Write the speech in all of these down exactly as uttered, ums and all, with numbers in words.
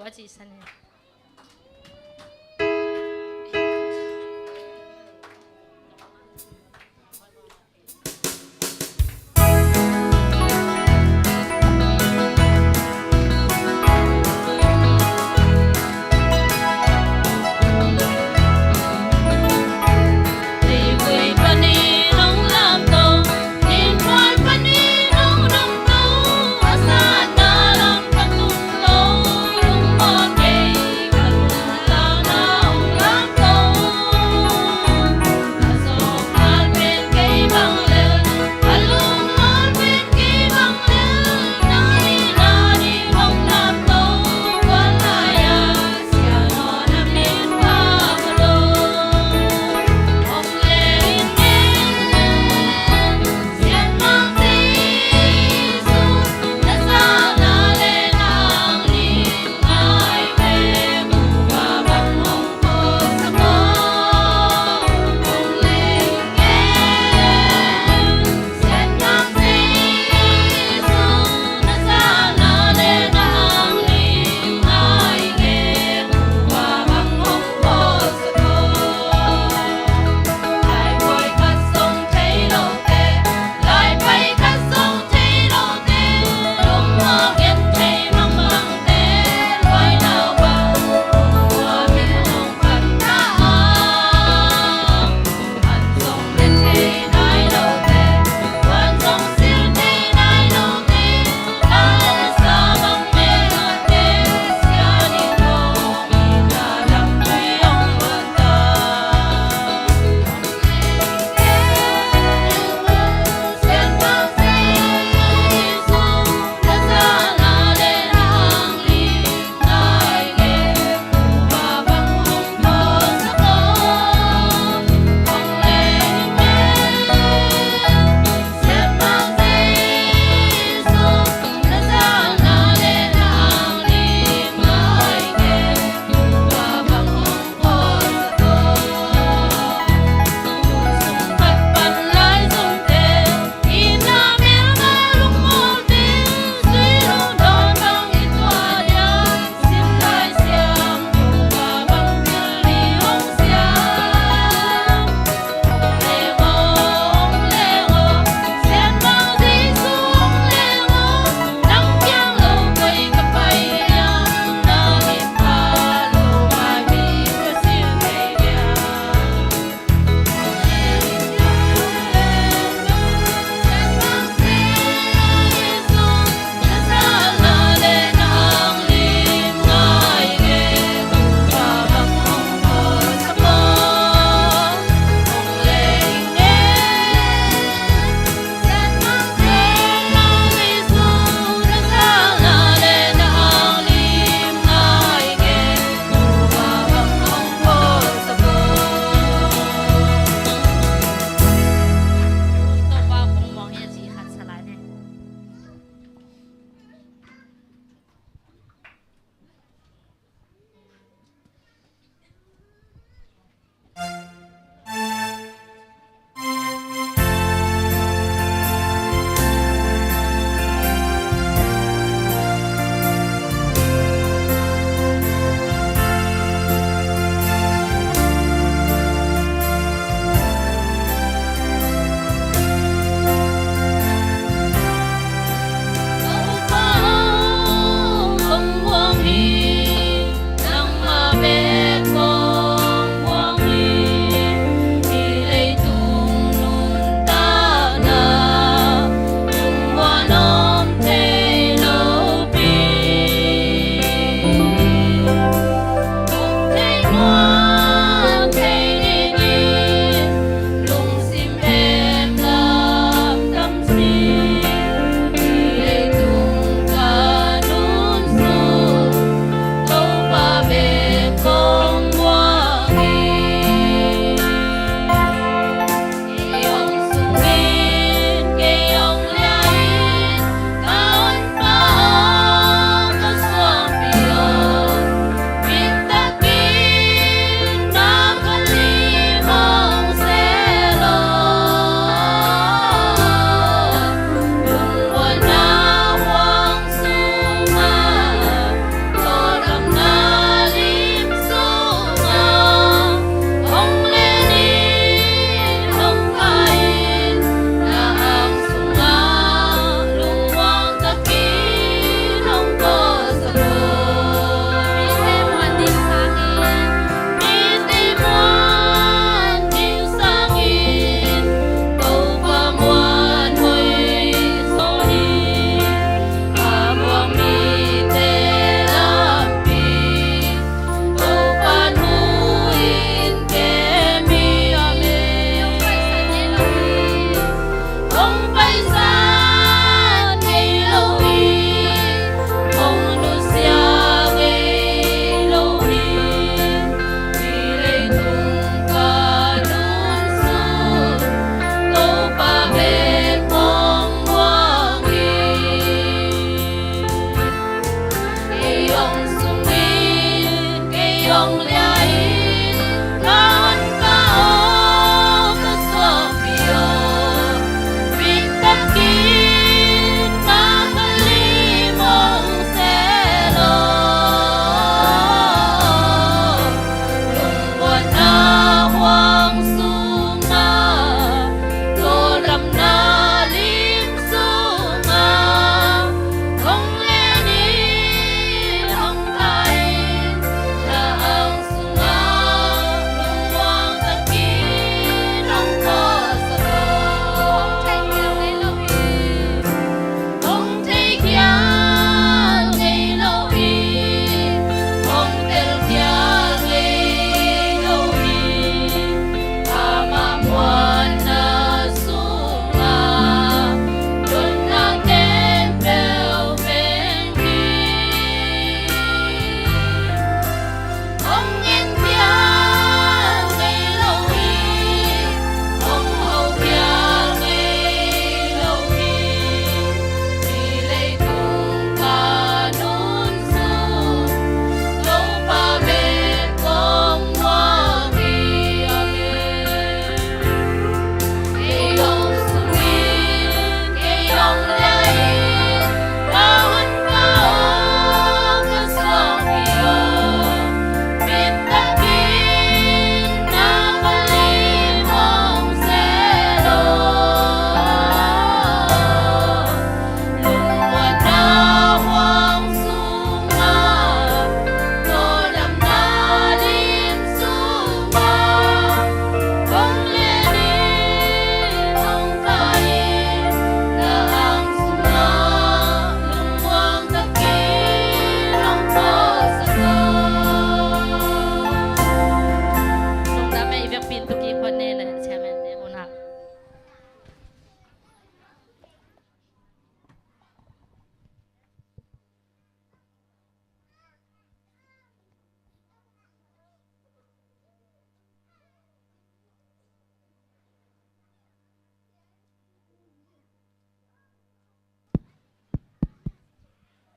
Paci San hi.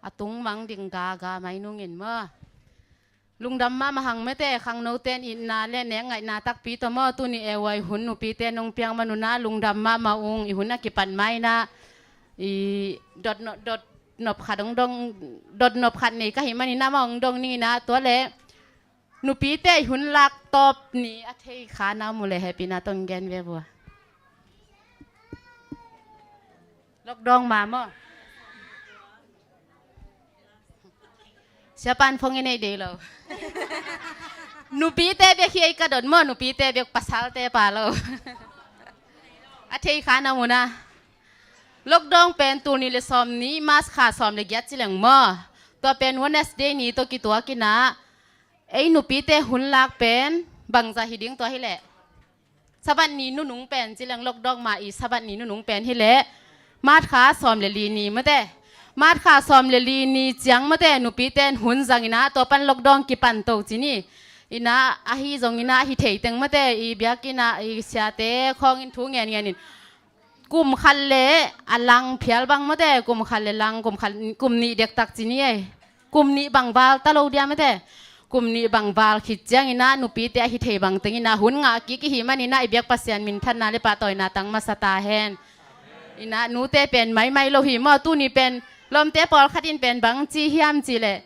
tung mang ding gaga mai nungin maw. Lungdam mahmah hang mate, khangnote'n itna le nek ngaihna takpi tawh maw, tuni A Y hun nupite nong piang manun ah lungdam mahmah ung. I hun a kipan ma-in ah i dot no-, dot nop khat hong dong, dot nop khat nei ka hih manin ah maw hong dong ning in ah, tua leh nupite i hun lak tawp ni a thei kha na om uh leh hehpihna tawh gen ve vua. Lockdown ma maw. Siapa'n phone i nei dei lo. Nupite bek hi ei ka dot maw, nupite bek, pasalte pa lo. A thei kha na om uh na. Lockdown pen tul nih le sawm nih, March kha sawm le giat ci leng maw. Tua pen Wednesday ni tawh kituak in ah, ei nupite hun lak pen bangzah hi ding tua hi leh. Sabbath ni nunung pen ci leng, lockdown ma i Sabbath ni nunung pen hi leh March kha sawm le li ni mate. March kha sawm le li ni ciang mate, nupite'n hun zang in ah tua pan lockdown kipan to ci ni. In ah ahi zongin ah ahi thei teng mate, i biakinn ah i siate khawng in thu ngen ngen in, kum khat le a lang phial bang mate, kum khat le lang, kum khat, kum nih dektak ci ni ei. Kum nih bang val ta lo dia mate. Kum nih bang val khit ciangin ah nupite ahi thei bang teng in ah hun ngah kik i hih manin ah i biak Pasian minthanna le pahtawina tang masa ta hen. In ah nute pen maimai lo hi maw, tuni pen lawmte pawlkhat in pen bang ci hiam cih leh,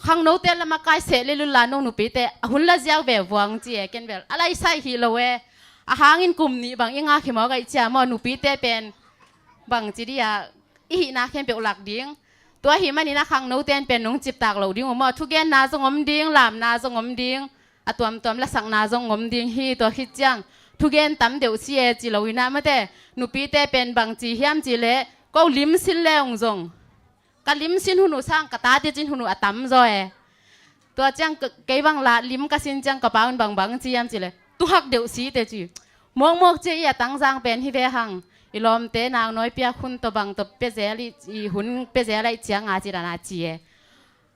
khangnote la makai seh le lula, no nupite a hun la ziau ve vua hong ci e. Ken bel a laisai hi lo e. A hangin kum nih bang i ngak hi mawk ahih ciang maw, nupite pen bang ci dia i hihna khempeuh lak ding. Tua hi manin ah khangnote'n pen nong ciptak lo ding uh maw, thugenna zong om ding, lamna zong om ding, a tuamtuam lasakna zong om ding hi. Tua khit ciang thugen tam deuh si e ci lo in ah mate, nupite pen bang ci hiam cih leh, ko lim sin le ung zong, ka lim sin hun uh sang ka tate cin hun uh a tam zaw e. Tua ciang ka, kei bang la lim ka sin ciang ka pa un bang bang ci hiam cih leh, tu hak deuh si teh ci. Mawkmawk ci e, i a tangzang pen hi ve hang, i lawmte nau nawi piak hun tawh bang tawh pia zel i, i hun pia zel ahih ciang a ci dan a ci e.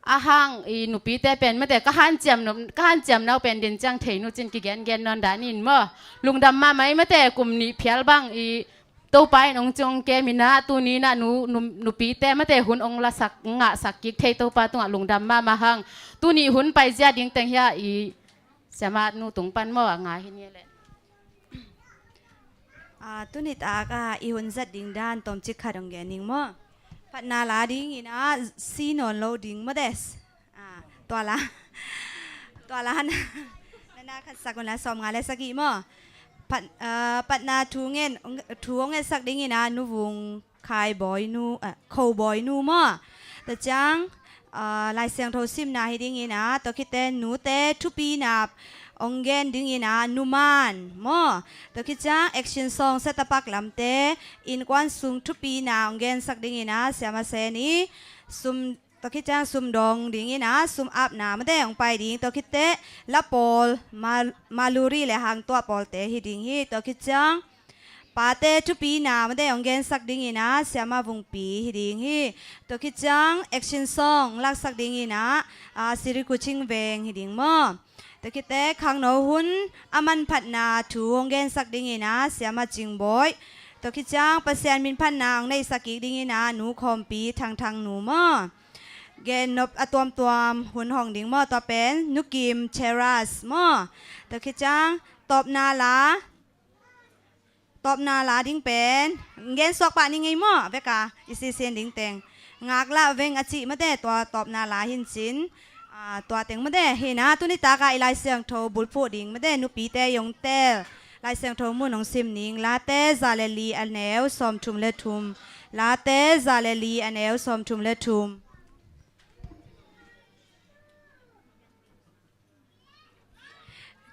A hang i nupite pen mate, ka hanciam nop, ka hanciam nau pen den ciang thei nu cin kigengen nawn dan in maw. Lungdam mahmah i mate, kum nih phial bang i Topa in hong ci hong kem in ah, tuni in ah nu, nu, nupite mate hun hong lasak, hong ngahsak kik thei Topa tungah lungdam mahmah hang. Tuni hun paizia ding teng hi a, i siamah nu tung pan maw a ngai hi ni leh. Ah, tuni tak a i hun zat ding dan tawmcik khat hong gen ning maw. Phatna la ding in ah si nawn lo ding maw des. Ah, tua la. Tua la na, na, na khat sak un la, sawmnga le sagih maw. Phat, ah, phatna thu ngen, thu hong ngetsak ding in ah Nu Vung Khai Bawi nu, ah, Kho Bawi nu maw. Tua ciang, ah, Lai Siangtho simna hi ding in ah, tua khit teh nute thupina hong gen ding in ah Nu Man maw. Tua khit ciang action song, Setapak Lamte, innkuan sung thupina hong gensak ding in ah Siama Seni, sum, tua khit ciang sum dawng ding in ah sum apna mate hong pai ding. Tua khit teh la pawl, ma, Maluri le Hang Tuah pawlte hi ding hi. Tua khit ciang pate thupina mate hong gensak ding in ah Siama Vung Pi hi ding hi. Tua khit ciang action song laksak ding in ah, ah, Siri Khuching Veng hi ding maw. Tua khit teh khangno hun a manphatna thu hong gensak ding in ah Siama Cing Bawi. Tua khit ciang Pasian minphatna hong neihsak kik ding in ah Nu Khawmpi Thang Thang nu maw. Gen nop a tuamtuam hun hawng ding maw, tua pen Nu Kim Cheras maw. Tua khit ciang tawpna la, tawpna la ding pen gen suak pah ni ngei maw, vek a i sisian ding teng. Ngaklah veng a cih mate, tua tawpna la hi in cin. Ah, tua teng mate hi in ah, tuni tak a i Lai Siangtho bulphuh ding mate, nupite i hong tel Lai Siangtho mun hong sim ning. Late za le li, a neu sawmthum le thum. Late za le li, a neu sawmthum le thum.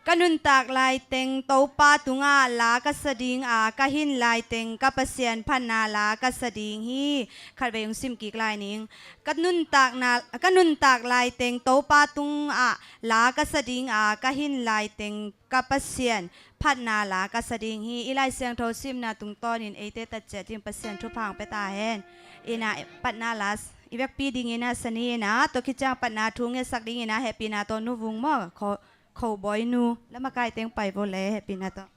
Ka nuntak laiteng Topa tungah la ka sa ding a, ka hin laiteng ka Pasian phatna la ka sa ding hi. Khatvei hong sim kik lai ning. Ka nuntakna, ka nuntak laiteng Topa tungah la ka sa ding a, ka hin laiteng ka Pasian phatna la ka sa ding hi. I Lai Siangtho simna tungtawnin eite tatciat ding Pasian thupha hong pia ta hen. In ah phatna la i vekpi ding in ah sa ni in ah, tua khit ciang phatna thu ngetsak ding in ah hehpihna tawh Nu Vung maw, Kho, Kho Bawi nu, la makai teng pai vo le, hehpihna tawh.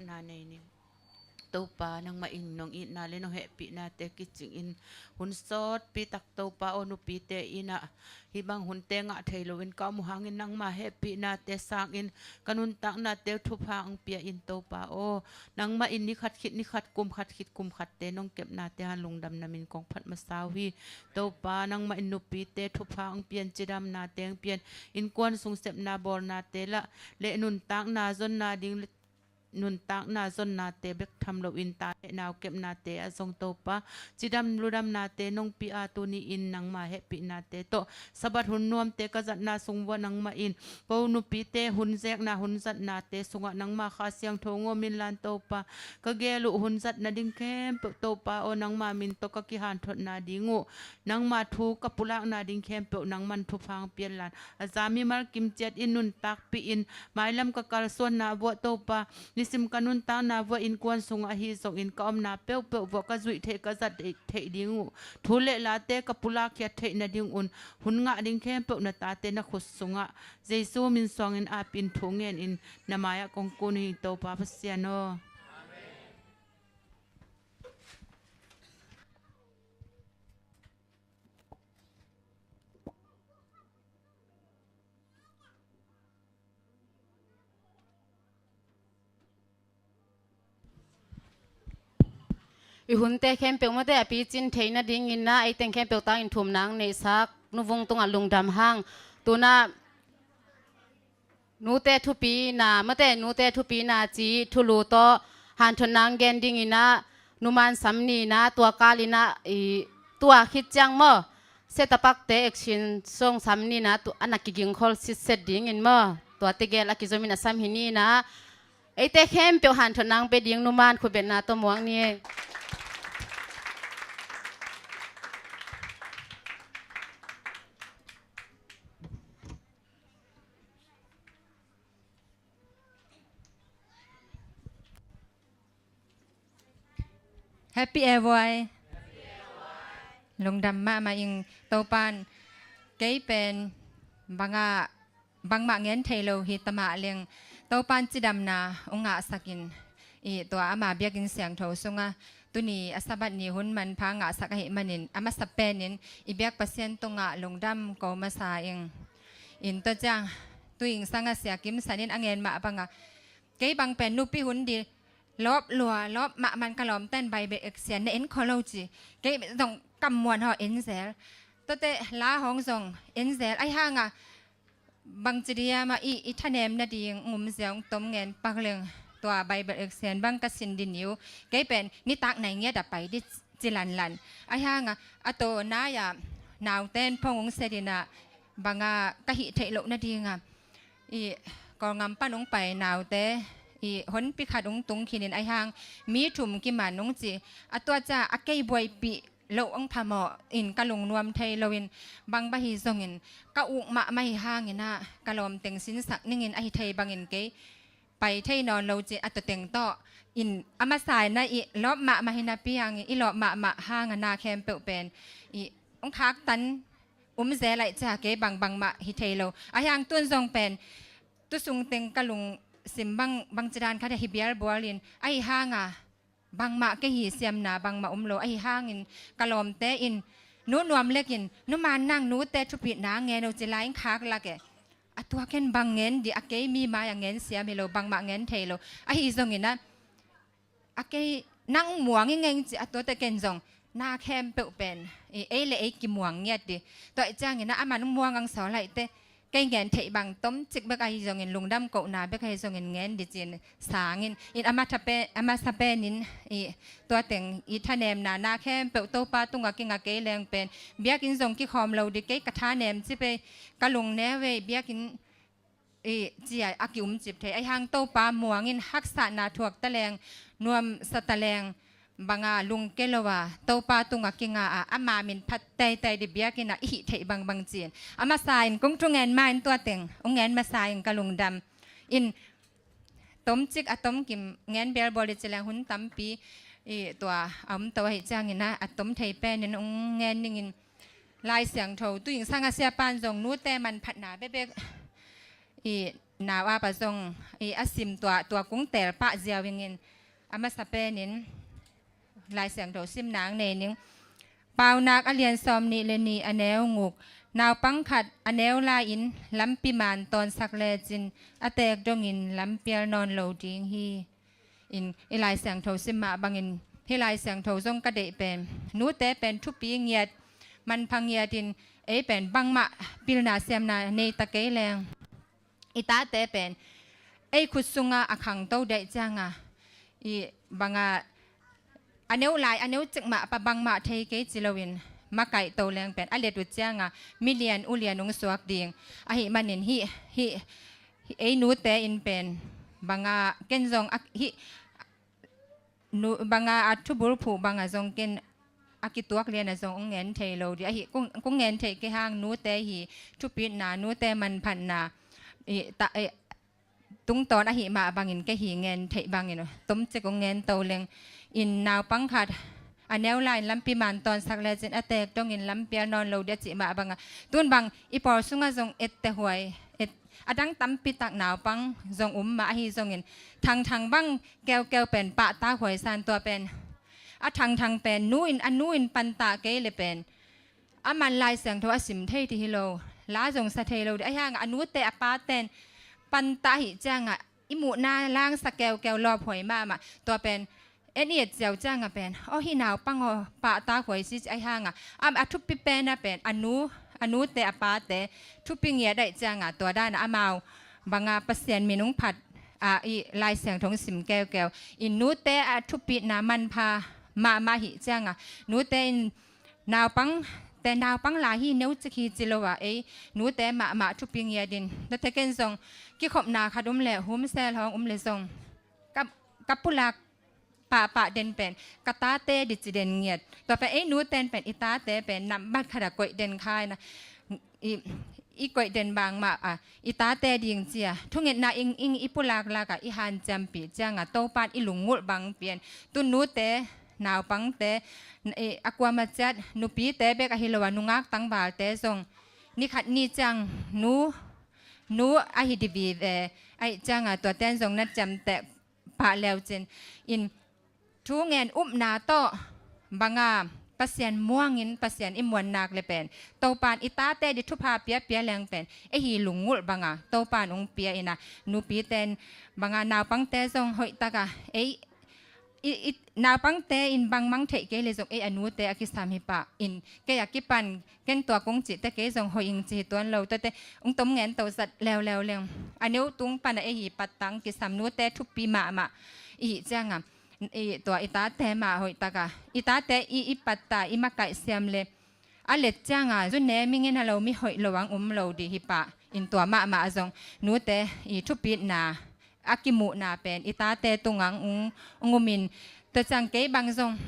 na nei ning. Topa, nangmah in nong itna le nong hehpihnate kicingin hun sawtpi tak Topa aw, nupite in ah hih bang hunte ngah thei loin ka om uh hangin nangma hehpihnate sangin ka nuntaknate thupha hong pia in Topa aw. Nangmah in ni khat khit ni khat, kum khat khit kum khatte nong kepnate hang lungdamna min kong phat masa uh hi. Topa, nangmah in nupite thupha hong pian, cidamnate hong pian, innkuan sung sepna bawlnate lah le nuntakna zonna ding le nuntakna zonnate bek tham loin ta le nau kepnate ah zong Topa, cidam ludamnate nong pia, tuni-in nangma hehpihnate tawh Sabbath hun nuamte ka zatna sung uah nangmah in ko nupite hun zekna hun zatnate sungah nangma Kha Siangtho hong om inla Topa, ka gel uh hun zatna ding khempeuh Topa aw, nangma min tawh ka kihanthotna ding uh, nangma thu ka pulakna ding khempeuh nangman thupha hong pianla, a za mimal kim ciat in nuntakpih in, mailam ka kalsuanna uah Topa, nisim ka nuntakna uah innkuan sungah ahi zongin ka omna peuhpeuh uah ka zuih theih, ka zat theih ding uh, thu le late ka pulakkhiat theih nadingun hun ngah ding khempeuh na tate na khut sungah Jesu min suangin apin thu ngenin na mai-ah kong kun uh hi Topa Pasian aw. I hunte khempeuh mawte a picin theih nadingin ah, ei teng khempeuh tangin thumna hong neihsak Nu Vung tungah lungdam hang. Tunah nute thupina, mawte nute thupina ci thulu tawh hanthotna hong gen dingin ah, Nu Man Sam Ni in ah, tua kalin ah, i tua khit ciang maw, Setapakte action song Sam Ni in ah, tu a na kigingkhol sitset dingin maw, tua tegel a kizomin a sam hi ni in ah, eite khempeuh hanthotna hong pia ding Nu Man khutbetna tawh muak ni. Happy Eavuai. Lungdam mahmah ing. Topan kei pen bangah, bangmah ngen thei lo hi tamah leng, Topan cidamna hong ngahsakin, i tua ama biakinn siangtho sungah tuni a Sabbath ni hun manpha ngahsak ahih manin a masa penin i biak Pasian tungah lungdam ko masa ing. In tua ciang tu ing sangah Sia Kim San in a ngen mah bangah, kei bang pen nupi hun di lawp lua, lawp mahmah in ka lawmten Bible action na en kho lo ci. Kei zong kammuan haw en zel, tuate la hong zong en zel. Ahi hangah bangci diam ah i, i thanem nading ngumzia hong tom ngen pak leng, tua Bible action bang ka sin di niu. Kei pen nitak nai ngiat a pai di ci lanlan. Ahi hangah a to nai-ah nauten phong hong sia dinah bangah ka hih theih loh nadingah i Kawlngam pan hong pai naute i honpi khat hong tung khinin, ahi hang mi thum kiman hong ci. A tua ca a kei buaipih loh hong phamawh in ka lungnuam thei loin, bang bang hi zongin ka uk mahmah hi hangin ah ka lawmteng sinsak ningin ahi thei bangin kei pai thei nawn lo ci. A tawteng tawh in a masa in ah i lawp mahmah hi napi hangin, i lawp mahmah hangah na khempeuh pen i hong khaktan um zel lai ca, kei bang bangmah hi thei lo. Ahi hang tun zong pen tu sungteng ka lungsim bang, bangci dan khat hi bialbualin, ahi hangah bangmah kei hi siamna bangmah um lo. Ahi hangin ka lawmte in Nu Nuam Lek in Nu Man nang nute thupitna ngen o ci lai in khak lak e. A tua ken bang ngen di, a kei mi mai-ah ngen siam hi lo, bangmah ngen thei lo. Ahi zongin ah a kei nang muang i ngeng ci. A tuate ken zong na khempeuh pen i ei le ei kimuang ngiat di. Tua i ciangin ah a man muang ang saw laite kei ngen theih bang tomcik bek ahi zongin, lungdam kohna bek ahi zongin ngen di cin sangin, in a masa pen, a masa penin i tuateng i thanemna na khempeuh Topa tungah kinga kei leng pen biakinn zong kikhawm lo di, kei ka thanem cip ei, ka lungneu ei, biakinn i cia a kiumcip thei. Ahi hang Topa muangin haksatna thuak taleng, nuamsa taleng, banga lungke lo a Topa tungah kinga a ama min phat teitei di biakinn ah i hih theih bangbang cin a masa in kong thungen ma in tuateng hong ngen masa in ka lungdam. In tomcik a tomkim ngen bialbual di cileng hun tampi i tua a om to ahi ciangin ah a tom thei penin hong ngen ningin Lai Siangtho tu ing sanga siapan zong nute manphatna bekbek i Nau apa zong i a sim tua, tua kung teel pah ziau ingin, a masa penin Lai Siangtho sim nang nei ning. Paunak a lian sawm nih le nih a neu nguk. Naupang khat a neu lai-in lampi man tawnsak lecin a teek dongin lampial nawn lo ding hi. In i Lai Siangtho sim mah bangin, hih Lai Siangtho zong ka deih pen, nute pen thupi ngiat, manpha ngiat in, ei pen bangmah pilna siamna nei ta kei leng, i tate pen ei khut sunga a khangto daih cianga, i banga a neu lai, a neu cikmah pa bangmah thei kei ci loin makaihto leng pen a let uh cianga milian ulian ung suak ding. Ahi manin hih, hih, hih ei nute in pen banga ken zong a, hih nu, banga a thubul phuh banga zong ken a kituak liana zong ung ngen thei lo di. Ahi kung, kung ngen thei kei hang nute hi thupitna, nute manphatna, i ta, i tungtawn ahi mah bangin kei hi ngen theih bangin tomcik ung ngen to leng. In naupang khat a neu lai-in lampi man tawnsak lecin a teek dongin lampial nawn lo di a cih mah banga, tun bang i pawl sunga zong etteh huai, et, a dang tampi tak naupang zong um mah ahi zongin, thangthang bang keukeu pen pahtak huai san tua pen, a thangthang pen nu in, a nu in pantah kei le pen a man Lai Siangtho a sim thei ti hi lo, la zong sa thei lo di. Ahi hanga a nute a paten pantah hih cianga i muhna langsa keukeu lawphuai mahmah. Tua pen en i et ciau cianga pen, aw, hih naupang aw, pahtak huai si ci. Ahi hanga a, a thupi pena pen a nu, a nute a pate thupi ngiat aih cianga tua dana amau banga Pasian min ung phat a, i Lai Siangtho sim keukeu. I nute a thupitna manpha mahmah hih cianga, nute in naupangte, naupang la hi, neucik hi ci lo a, ei nute mahmah thupi ngiat in. Tate ken zong kikhopna khat um le, humsel hong um le zong ka, ka pulak pahpah den pen ka tate di ci den ngiat. Tua pen ei nuten pen i tate pen nambat khat a koih den kha ina, i, i koih den bangmah a, i tate ding cia thungetna ing ing i pulaklak a i hanciampih cianga Topan i lungngulh bang pian. Tu nute, naupangte, i, a kuama ciat nupite bek ahi lo a, nungak tangvalte zong ni khat ni ciang nu, nu ahi di vive. Aih cianga tuaten zong na ciamteh pah leucin, in thu ngen upna tawh banga Pasian muangin, Pasian i muannak le pen Topan i tate di thupha piapia leng pen ei hi lungngulh banga Topan ung pia ina, nupiten banga naupangte zong hoihtaka ei, i, i, naupangte in bangmang theih kei le zong ei a nute a kisam hi pah. In kei a kipan ken tua kung cihte kei zong hoih ing ci hi tuan lo. Tuate ung tom ngen to zat leuleu leng, a neu tung pana ei hi pattang kisam nute thupi mahmah i hih cianga, i, tua i tate mah hoihtaka i tate i, i patta i makaih siam le a let cianga zu ne mingin a lo mi hoih lo ang um lo di hi pah. In tua mahmah a zong nute i thupitna a kimuhna pen i tate tungang ung, ung umin. Tua ciang kei bang zong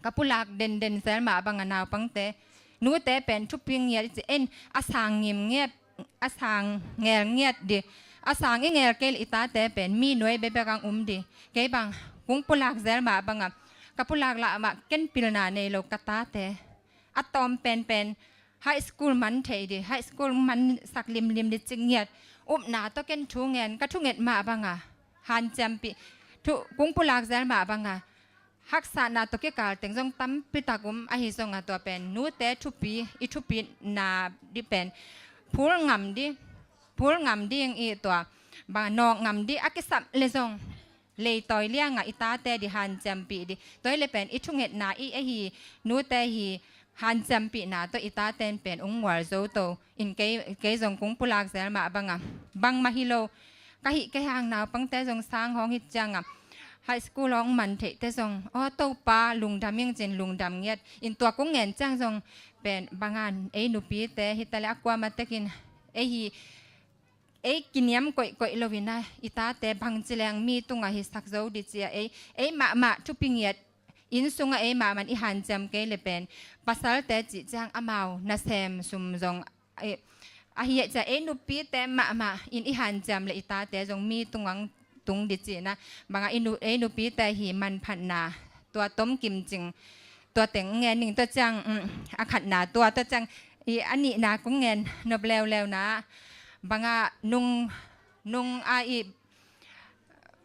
ka pulak denden zel mah banga naupangte, nute pen thupi ngiat i ci en, a sang ngim ngiat, a sang ngel ngiat di. A sang i ngel kei le i tate pen mi nuai bebek ang um di. Kei bang kung pulak zel mah banga ka pulak lah mah ken pilna nei lo ka tate a tawm penpen high school man thei di, high school man sak limlim di ci ngiat. Upna tawh ken thu ngen, ka thunget mah banga hanciampih, thu, kung pulak zel mah banga haksatna tawh kikal teng zong tampi tak um. Ahi zonga tua pen nute thupi, i thupitna di pen phul ngam di, phul ngam ding i tua banga nawk ngam di a kisap le zong leitawi lianga i tate di hanciampih di. Tua hi le pen i thungetna i, ei hi nute hi hanciampihna tawh i taten pen ung mual zo to. In kei, kei zong kung pulak zel mah banga bangmah hi lo. Ka hih kei hang naupangte zong sang hong hi cianga high school hong man theihte zong aw Topa lungdam ing cin lungdam ngiat. In tua kung ngen ciang zong pen bangan ei nupite hi ta le a kuama tekin ei hi ei kiniam koihkoih lo ina i tate bangci leng mi tunga hisak zo di cia ei, ei mahmah thupi ngiat. Inn sunga ei mahmah in i hanciam kei le pen pasalte cih ciang amau nasem sum zong, eh, ahi cia ei nupite mahmah in i hanciam le i tate zong mi tungang tung di cihna banga i nu, ei nupite hi manphatna tua tom kimcing. Tua teng ngen ning tua ciang, um, a khatna tua, tua ciang i a nihna kung ngen nop leuleuna banga nung nung a i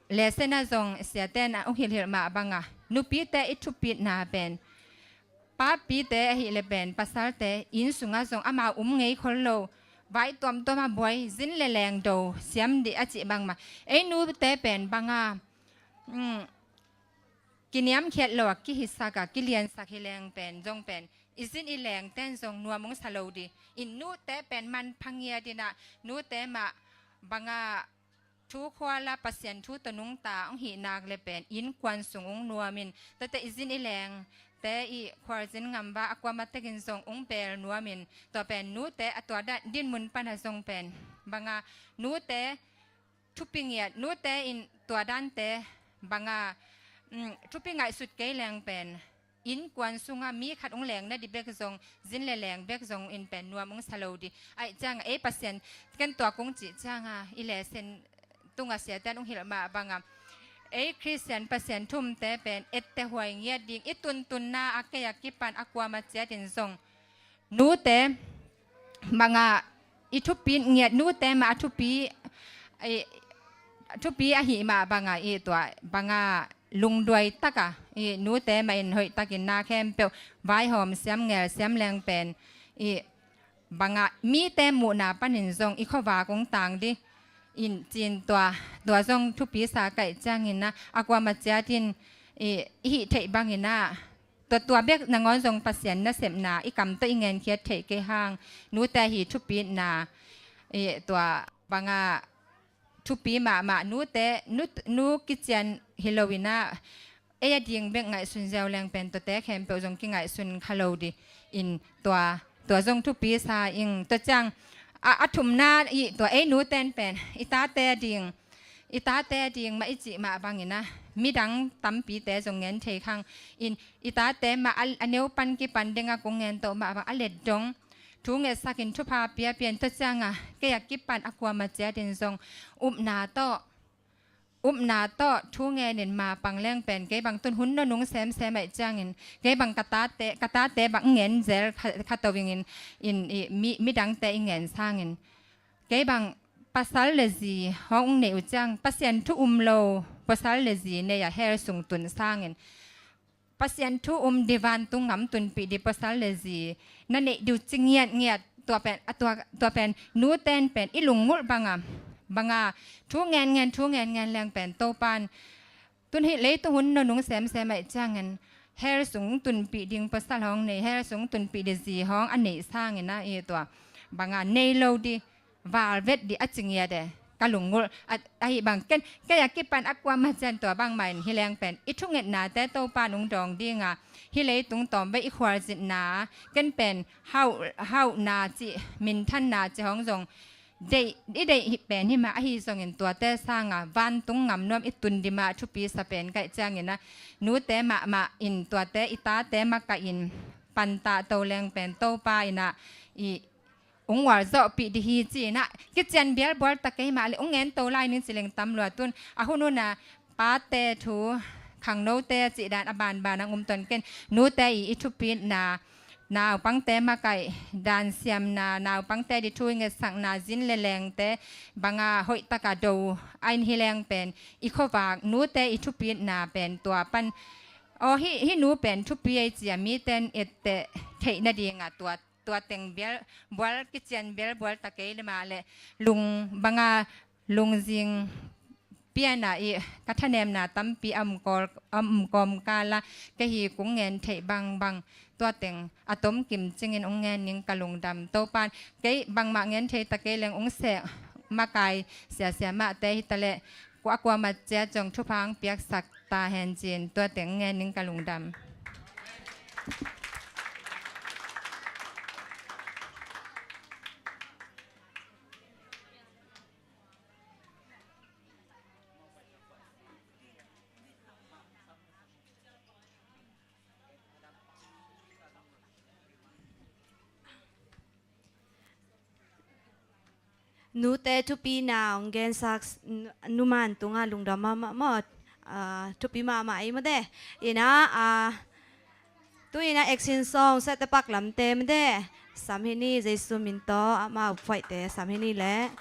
lesson ah zong siate in a hong hilhhilh mah banga, nupite i thupitna pen, papite ahih leh pen pasalte inn sungah zong amau um ngei khol lo, vai tuamtuam a buai, zin le leng do siam dih a cih bangmah, ei nute pen banga, um, kiniamkhiat lo a kihisak a kiliansak hi leng pen zong pen i zin i lengten zong nuam hong sa lo dih. In nute pen manpha ngiat in ah, nute mah banga thu khual a Pasian thu tawh nungta hong hih nak leh pen innkuan sung hong nuam in, tuate i zin i lengte i khualzin ngamvah a kuamah tekin zong hong bel nuam in, tua pen nute a tua dan dinmun pan ah zong pen banga nute thupi ngiat, nute in tua dante banga, um, thupi ngaihsut kei leng pen innkuan sungah mi khat hong leng nadih bek zong, zin le leng bek zong in pen nuam hong sa lo dih. Ahih ciangah ei Pasian, ken tua kong cih ciangah i lesson tungah siate in hong hilh mah banga, ei Khristian Pasian thu umte pen etteh huai ngiat ding, i tuntunna a kei a kipan a kuamah ciat in zong nute banga i thupi ngiat, nute mah a thupi, i thupi ahih mah banga i tua banga lungduai taka i nute mah in hoih takin na khempeuh vaihawm siam, ngel siam leng pen i banga mite muhna panin zong i khuavak hong tang dih. In cin tua, tua zong thupi sa kaih ciangin ah a kuamah ciatin i, i hih theih bangin ah, tua, tua bek nangawn zong Pasian nasepna i kam tawh i ngenkhiat theih kei hang, nute hi thupitna, i, tua banga thupi mahmah, nute, nu, nu kician hi lo in ah, ei a ding bek ngaihsun ziau leng pen tuate khempeuh zong kingaihsun kha lo dih. In tua, tua zong thupi sa ing. Tua ciang a, a thumna i, tua ei nuten pen i tate a ding, i tate a ding mah i cih mah bangin ah, midang tampite zong ngen thei khang. In i tate mah a, a neu pan kipan ding a kong ngen toh mah bang a let dong thu ngetsakin thupha piapia in, tua ciangah kei a kipan a kuamah ciatin zong upna tawh, upna tawh thu ngenin mapang leng pen kei bang tun hun nunung semsem ahih ciangin, kei bang ka tate, ka tate bang ngen zel kha, kha to ing in, in i, mi, midangte i ngen sangin, kei bang pasal le zi hong nei uh ciang, Pasian thu um lo pasal le zi nei a hell sung tun sangin, Pasian thu um dih, vantung ngam tunpih dih pasal le zi na neih dih uh ci ngiatngiat. Tua pen, a tua, tua pen nuten pen i lungngulh banga, banga thu ngen ngen, thu ngen ngen leng pen Topan tun hih leitung hun nunung semsem ahih ciangin hell sung tunpih ding pasal hong nei, hell sung tunpih dih zi hong a neih sangin ah, i tua banga nei lo dih, valvet dih a ci ngiat e, ka lungngulh. A, ahih bang ken, kei a kipan a kuamah cian tua bangmah in hi leng pen i thungetnate Topa nung dawng dinga, hih leitung tawmvei i khualzinna, ken pen hauh, hauhna cih, minthanna cih hong zong deih, i deih hi pen hi mah, ahi zongin tuate sanga vantung ngam nuam i tun dih mah thupi sa pen kaih ciangin ah, nute mahmah in tuate i tate makaih in pantah to leng pen Topa in ah i hong ualzawhpih dih hi ci-in ah, kician bialbual ta kei mah leh hong ngen to lai ning ci leng tam lua. Tun a hun hun a pate thu, khangnote a cih dan a banban ang um ton ken, nute i, i thupitna, naupangte makaih dan siamna, naupangte dih thu i ngetsakna, zin le lengte banga hoih taka do a in hi leng pen i khuavak, nute i thupitna pen tua pan, aw, hih, hih nu pen thupi ei ci-a miten etteh theih nadinga tua tua teng bial, bual, kician bialbual ta kei le mah leh lung banga lungzing piana i ka thanemna tampi a um kawl, a um kawmkal a, kei hi kong ngen theih bangbang tua teng a tomkim cingin hong ngen ning ka lungdam. Topan kei bangmah ngen thei ta kei leng hong seh makai siasia mahte hi ta leh, kua kuamah ciat zong thupha hong piaksak ta hen ci-in tua teng ngen ning ka lungdam. Nute thupina hong gensak s-, nu-, numan tungah lungdam mahmah maw. Ah, thupi mahmah ei maw te. Ina, ah, tu ina action song set the pak lamte maw te. Sam hi ni, Jesu min tawh amau phuaihte sam hi ni leh.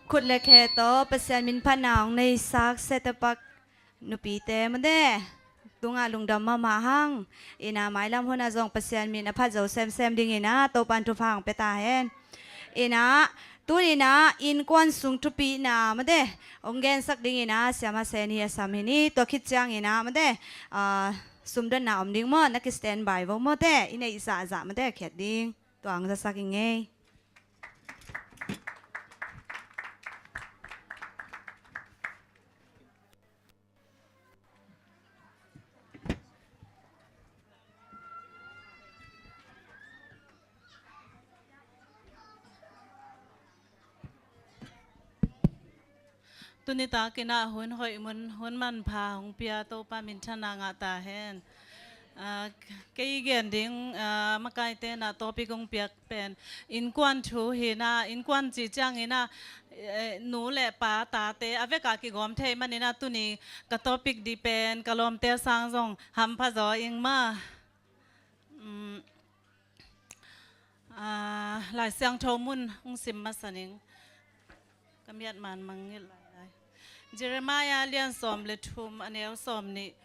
Khut le khe tawh Pasian min phatna hong neisak Setepak nupite mate, tungah lungdam mahmah hang. Ina mailam hunah zong Pasian min a phat zo semsem dingina Topan thupha hong pia ta hen. Ina tuninah innkuan sung thupina mate hong gensak dingina Siama Seni a sam hi ni. Tua khit ciangina mate, ah, sumdonna om ding maw, na ki standby vo mate, i neih zahzah mate khiat ding. Tua hong zasak i ngei. Tuni takinah hun hoih mun hun manpha hong pia Topa minthanna ngah ta hen. Ah, kei gen ding, ah, makaite na topic hong piak pen innkuan thu hina, innkuan cih ciangina, eh, nu le pa tate a veka kigawm thei manina tuni ka topic di pen ka lawmte sang zong hampha zaw ing ma. Mm. Ah, Lai Siangtho mun hong sim masa ning. Ka miat man mangngilh lailai. Jeremiah lian sawm le thum a neu sawm nih.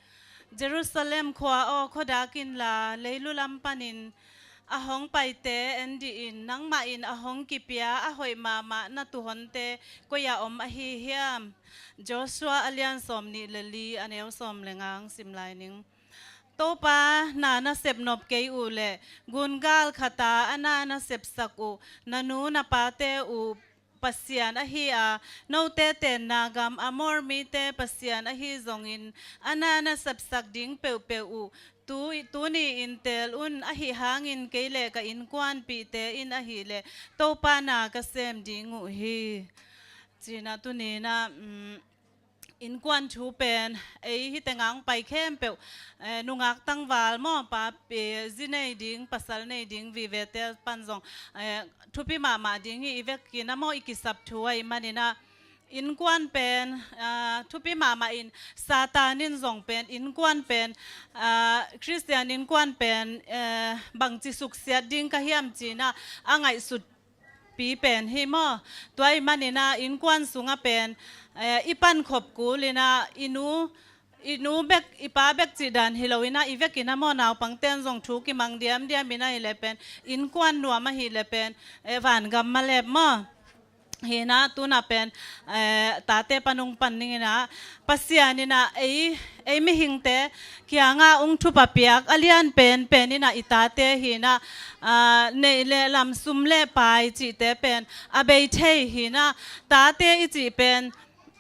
Jerusalem khua aw, khuadak inla, leilu lam panin a hong paite en dihin, nangmah in a hong kipia a hoih mahmah na tuhonte koi-ah om ahi hiam? Joshua a lian sawm nih le li a neu sawm le nga hong sim lai ning. Topa na na sep nop kei uh le gungal khata a na na sepsak uh na nu na pate uh Pasian ahi a, note tenna gam Amor mite Pasian ahi zongin a na na sepsak ding peuhpeuh uh tu, tuni in teel un, ahi hangin kei le ka innkuanpihte in ahileh Topa na ka sem ding uh hi. Cina tunina, mm, innkuan thu pen ei hite ngang pai khempeuh, eh, nungak tangval maw, pa, eh, zi nei ding, pasal nei ding, vivete pan zong, eh, thupi mahmah ding hi. I vekin a maw i kisap thu ahih manina innkuan pen, ah, thupi mahmah in Satan in zong pen innkuan pen, ah, Khristian innkuan pen, eh, bangci suksiat ding ka hiam cina a ngaihsut pi pen hi maw? Tua ahih manina innkuan sunga pen, eh, i pankhop kulina i nu, i nu bek, i pa bek cih dan hi loina i vekin a maw naupangten zong thu kimang diamdiam ina hileh pen innkuan nuam ahileh pen, eh, vangam malep maw? Hina tuna pen, eh, tate panung pan ningina Pasian ina ei, ei mihingte kianga ung thupha piak a lian pen pen ina i tate hina, ah, neih le lam sum le pai cihte pen a bei thei hina tate i cih pen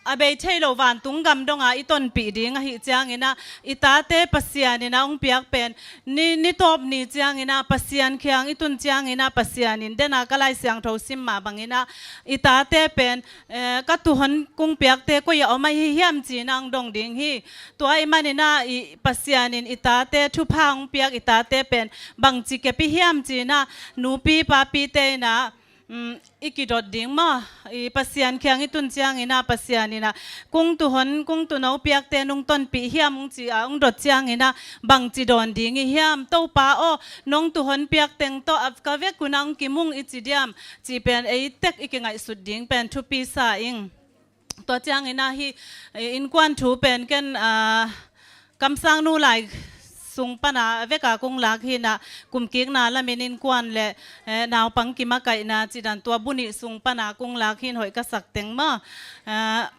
a bei thei lo vantung gam donga i tonpih ding ahih ciangina i tate Pasian ina ung piak pen ni, ni tawp ni ciangina Pasian kiang i tun ciangina Pasian in dena ka Lai Siangtho sim mah bangina i tate pen, eh, ka tuhon kung piakte koi-ah om ahi hiam cina ang dong ding hi. Tua ahih manina i Pasian in i tate thupha ang piak i tate pen bangci kep i hiam cina nupi papite ina, mm, i kidot ding maw? I Pasian kiang i tun ciangina Pasian ina kung tuhon kung tuno piakte nung tonpih hiam ung ci a ung dot ciangina bangci dawn ding i hiam? Topa aw, nong tuhon piak teng tawh a ka vekuna ung kimung i ci diam? Cih pen ei tek i kingaihsut ding pen thupi sa ing. Tua ciangina hi, eh, innkuan thu pen ken, ah, kamsangnu lai sung pana a veka kung lak hina kumkikna lamin innkuan le, eh, naupang kimakaihna cidan tua bu nih sung pana kung lak hin hoih ka sak teng maw? Ah,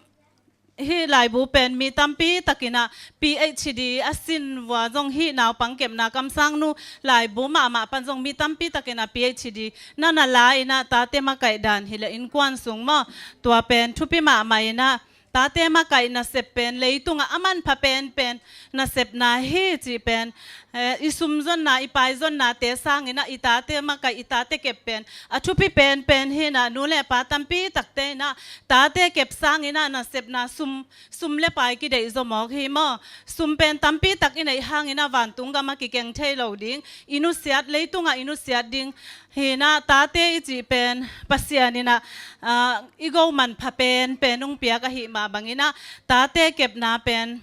hih laibu pen mi tampi takina P H D a sin vua zong hih naupang kepna kamsangnu laibu mahmah pan zong mi tampi takina P H D na na la ina tate makaih dan hileh innkuan sung maw? Tua pen thupi mahmah ina tate makaih nasep pen leitungah a manpha penpen nasepna hi cih pen, eh, i sumzonna i paizonnate sangina i tate makaih i tate kep pen a thupi penpen hina nu le pa tampi takte ina tate kep sangina nasepna sum, sum le pai kideih zomawk hi maw? Sum pen tampi tak i neih hangina vantung gama kikeng thei lo ding, i nusiat leitungah i nusiat ding hina tate i cih pen Pasian ina, ah, i go manpha penpen ung piak ahih mah bangina tate kepna pen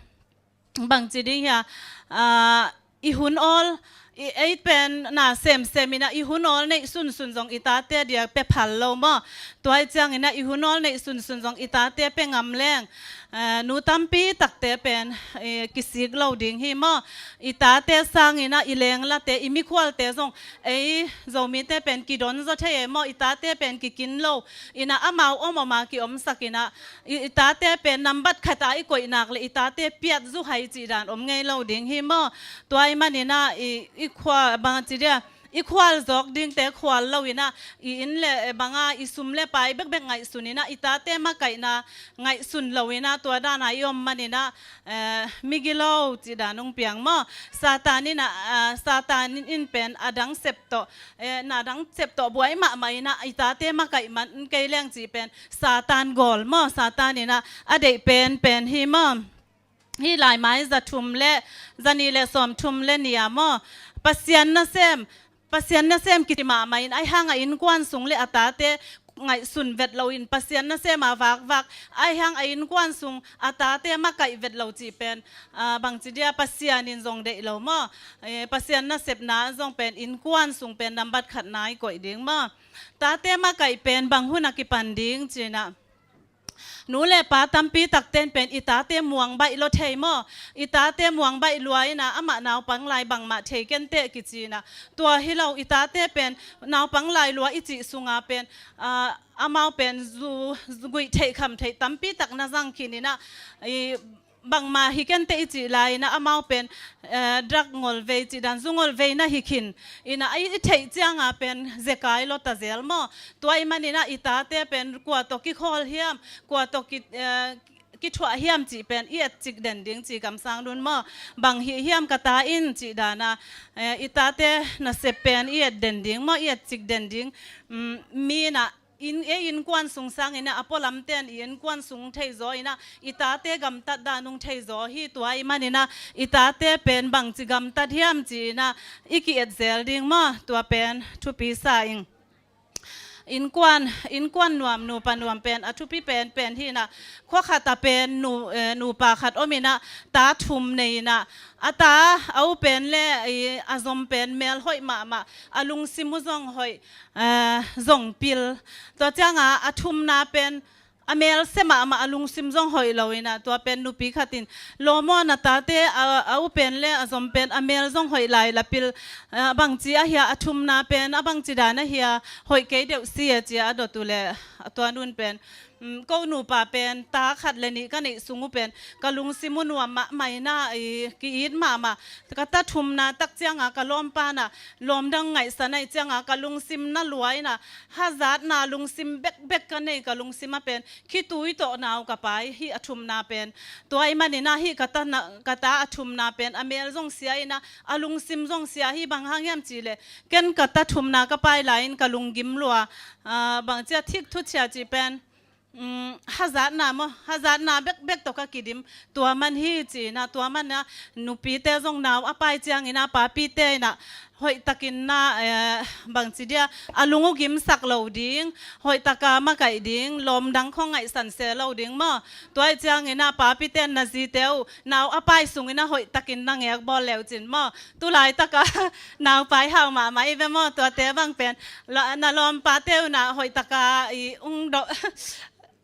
bangci ding hia, ah, i hun awl, i, ei pen na semsem in ah i hun awl neih sunsun zong i tate dia pia phal lo maw. Tua ahih ciangin ah i hun awl neih sunsun zong i tate pia ngam leng, eh, nu tampi takte pen, eh, kisik lo ding hi maw. I tate sangin ah i lenglate, i mikhualte zong ei Zomite pen kidon zaw thei e maw. I tate pen kikin lo in ah amau om om a kiomsak in ah i, i tate pen nambat khat a i koih nak leh i tate piat zu hai cih dan om ngei lo ding hi maw. Tua ahih manin ah i, i khua, bang ci dia, i khual zawk dingte khual lo in ah, i inn le bang a i sum le pai bekbek ngaihsun in ah, i tate makaihna ngaihsun lo in ah, tua dan a i om manin ah, eh, migilo cih dan hong piang maw. Satan in ah, ah, Satan in pen a dang sep tawh, eh, na dang sep tawh buai mahmah in ah, i tate makaih man kei leng cih pen Satan gawl maw. Satan in ah a deih penpen hi maw. Hih laimai za thum le, za nih le sawm thum le nih a maw, Pasian nasem, Pasian nasem kici mahmah in, ahih hang a innkuan sung le a tate ngaihsun vet lo in, Pasian nasem a vakvak, ahih hang a innkuan sung a tate makaih vet lo cih pen, ah, bang ci dia, Pasian in zong deih lo maw. Eh, Pasian nasepna zong pen innkuan sung pen nambat khatna i koih ding maw. Tate makaih pen bang hun a kipan ding ci in ah, nu le pa tampi takten pen i tate muang baih lua thei maw. I tate muang baih lua in ah amah naupang lai bangmah thei kenteh kici in ah. Tua hi lo, i tate pen naupang lai lua i cih sung a pen, ah, amau pen zu, zu guih theih kham theih tampi tak na zang khin in ah, i bangmah hi kenteh i cih lai in ah amau pen, eh, drug ngolvei cih dan, zu ngolvei na hi khin in ah, i, i theih ciang a pen zekai lua ta zel maw. Tua ahih manin ah i tate pen kua tawh kikhawl hiam, kua tawh ki, eh, kithuah hiam cih pen i etcik den ding ci kamsang dun maw. Bang hih hiam ka ta in cih dan a, eh, i tate nasep pen i et den ding maw, i etcik den ding. Mm, mi in ah inn, ei innkuan sung sangin ah a pualamten i innkuan sung theizaw in ah i tate gamtat dan hong theizaw hi. Tua ahih manin ah i tate pen bangci gamtat hiam ci in ah i ki-et zel ding maw. Tua pen thupi sa ing. Innkuan, innkuan nuam, nupa nuam pen a thupi penpen hi in ah, khua khat a pen nu, eh, nupa khat om in ah, ta thum nei in ah, a ta, a u pen le, eh, a zom pen mel hoih mahmah, a lungsim uh zong hoih, eh, zong pil. Tua ciang a, a thumna pen a mel sia mahmah, a lungsim zong hoih lo in ah, tua pen nupi khat in, lawm aw, na tate, a, a u pen le a zom pen a mel zong hoih lai la pil, eh, bangci ahia, a thumna pen a bangci dan ahia, hoih kei deuh si e ci a a dot uh leh, a tua nu in pen, mm, ko nupa pen ta khat le nih ka neih sung uh pen ka lungsim uh nuam mahmah in ah, i, ki-it mahmah. Ka ta thumna tak ciang a ka lawmpa in ah lawm dang ngaihsan ahih ciang a ka lungsim na lua in ah, hazatna lungsim bekbek ka nei, ka lungsim a pen khitui tawh nau ka pai hi, a thumna pen. Tua ahih manin ah hih ka ta na, ka ta a thumna pen a mel zong sia in ah, a lungsim zong sia hi. Bang hang hiam cih leh, ken ka ta thumna ka pai lai in ka lunggim lua, ah, bangci a thik thucia cih pen, mm, hazatna maw, hazatna bekbek tawh ka kidim. Tua man hi ci in ah, tua man ah nupite zong nau a pai ciangin ah papite in ah hoihtakin na, eh, bangci dia, a lung uh gimsak lo ding, hoihtaka makaih ding, lawm dang khong ngaihsan se lo ding maw. Tua ahih ciangin ah papite in na zite uh nau a pai sungin ah hoihtakin na ngek bawl le uh cin maw. Tulaitak a naupai hau mahmah i ve maw, tuate bang pen. La, na lawmpate uh na hoihtak a i ung do,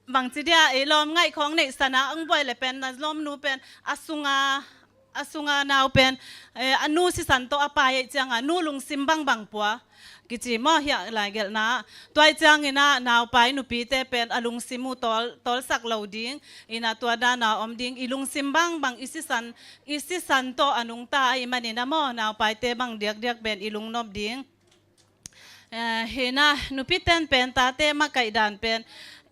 bangci dia, i lawm ngaih khawng neihsan a ung buai le pen, na lawmnu pen a sunga, a sunga nau pen, eh, a nu sisan tawh a pai ahih ciang a nu lungsim bangbang pua kici maw, hiah laigelhna. Tua ahih ciangin ah naupai nupite pen a lungsim uh tawl, tawlsak lo ding in ah, tua dan a om ding, i lungsim bangbang i sisan, i sisan tawh a nungta ahih manin ah maw, naupaite bang diakdiak pen i lungnop ding. Eh, hi in ah nupiten pen tate makaih dan pen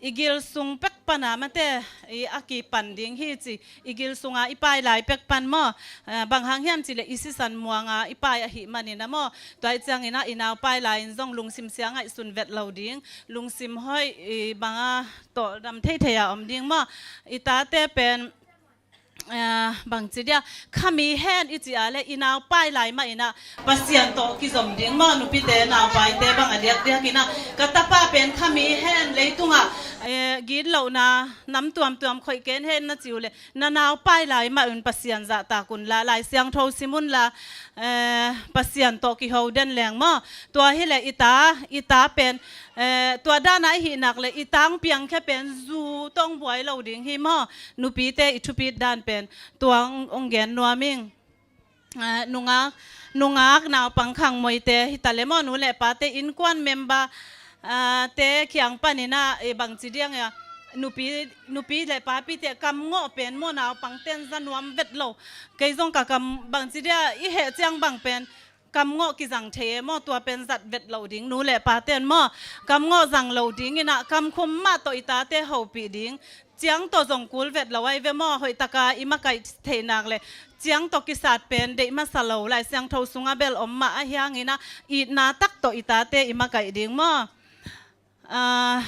i gil sung pek pan a mate, i a kipan ding hi ci, i gil sunga i pai lai pek pan maw. Eh, bang hang hiam cih leh i sisan muanga i pai ahih manin ah maw. Tua ahih ciangin ah i naupai lai in zong lungsim sia ngaihsun vet lo ding, lungsim hoih, i bang a tawldam theithei a om ding maw. I tate pen, eh, bangci dia, khami hen i cih a leh i naupai lai mah in ah Pasian tawh kizom ding maw. Nupite, naupaite bang a diakdiak in ah, ka tapa pen khami hen, leitungah eh, gitlohna nam tuamtuam khoih ken hen na ci uh leh, na nau pai lai mah un Pasian zahtak un la, Lai Siangtho sim un la, eh, Pasian tawh kiho den leng maw. Tua hileh i ta, i ta pen, eh, tua dana i hih nak leh i tang piangkhia pen zu tawh hong buai lo ding hi maw. Nupite i thupit dan pen tua hong, hong gen nuam ing. Ah, nungak, nungak naupang khangmoite hi ta leh maw, nu le pate innkuan member, ah, te kiang panin ah, eh, bangci diang a, nupi, nupi le papite kamngawh pen maw, naupangte in za nuam vet lo. Kei zong ka kam, bangci dia i heh ciang bang pen kamngawh kizang thei e maw, tua pen zat vet lo ding, nu le pate in maw, kamngawh zang lo dingin ah kamkhum mah tawh i tate hopih ding. Ciang tawh zong kul vet lo ai ve maw, hoih taka i makaih theih nak leh ciang tawh kisat pen deih masa lo, Lai Siangtho sungah bel om mah ahi hangin ah itna tak tawh i tate i makaih ding maw. Ah,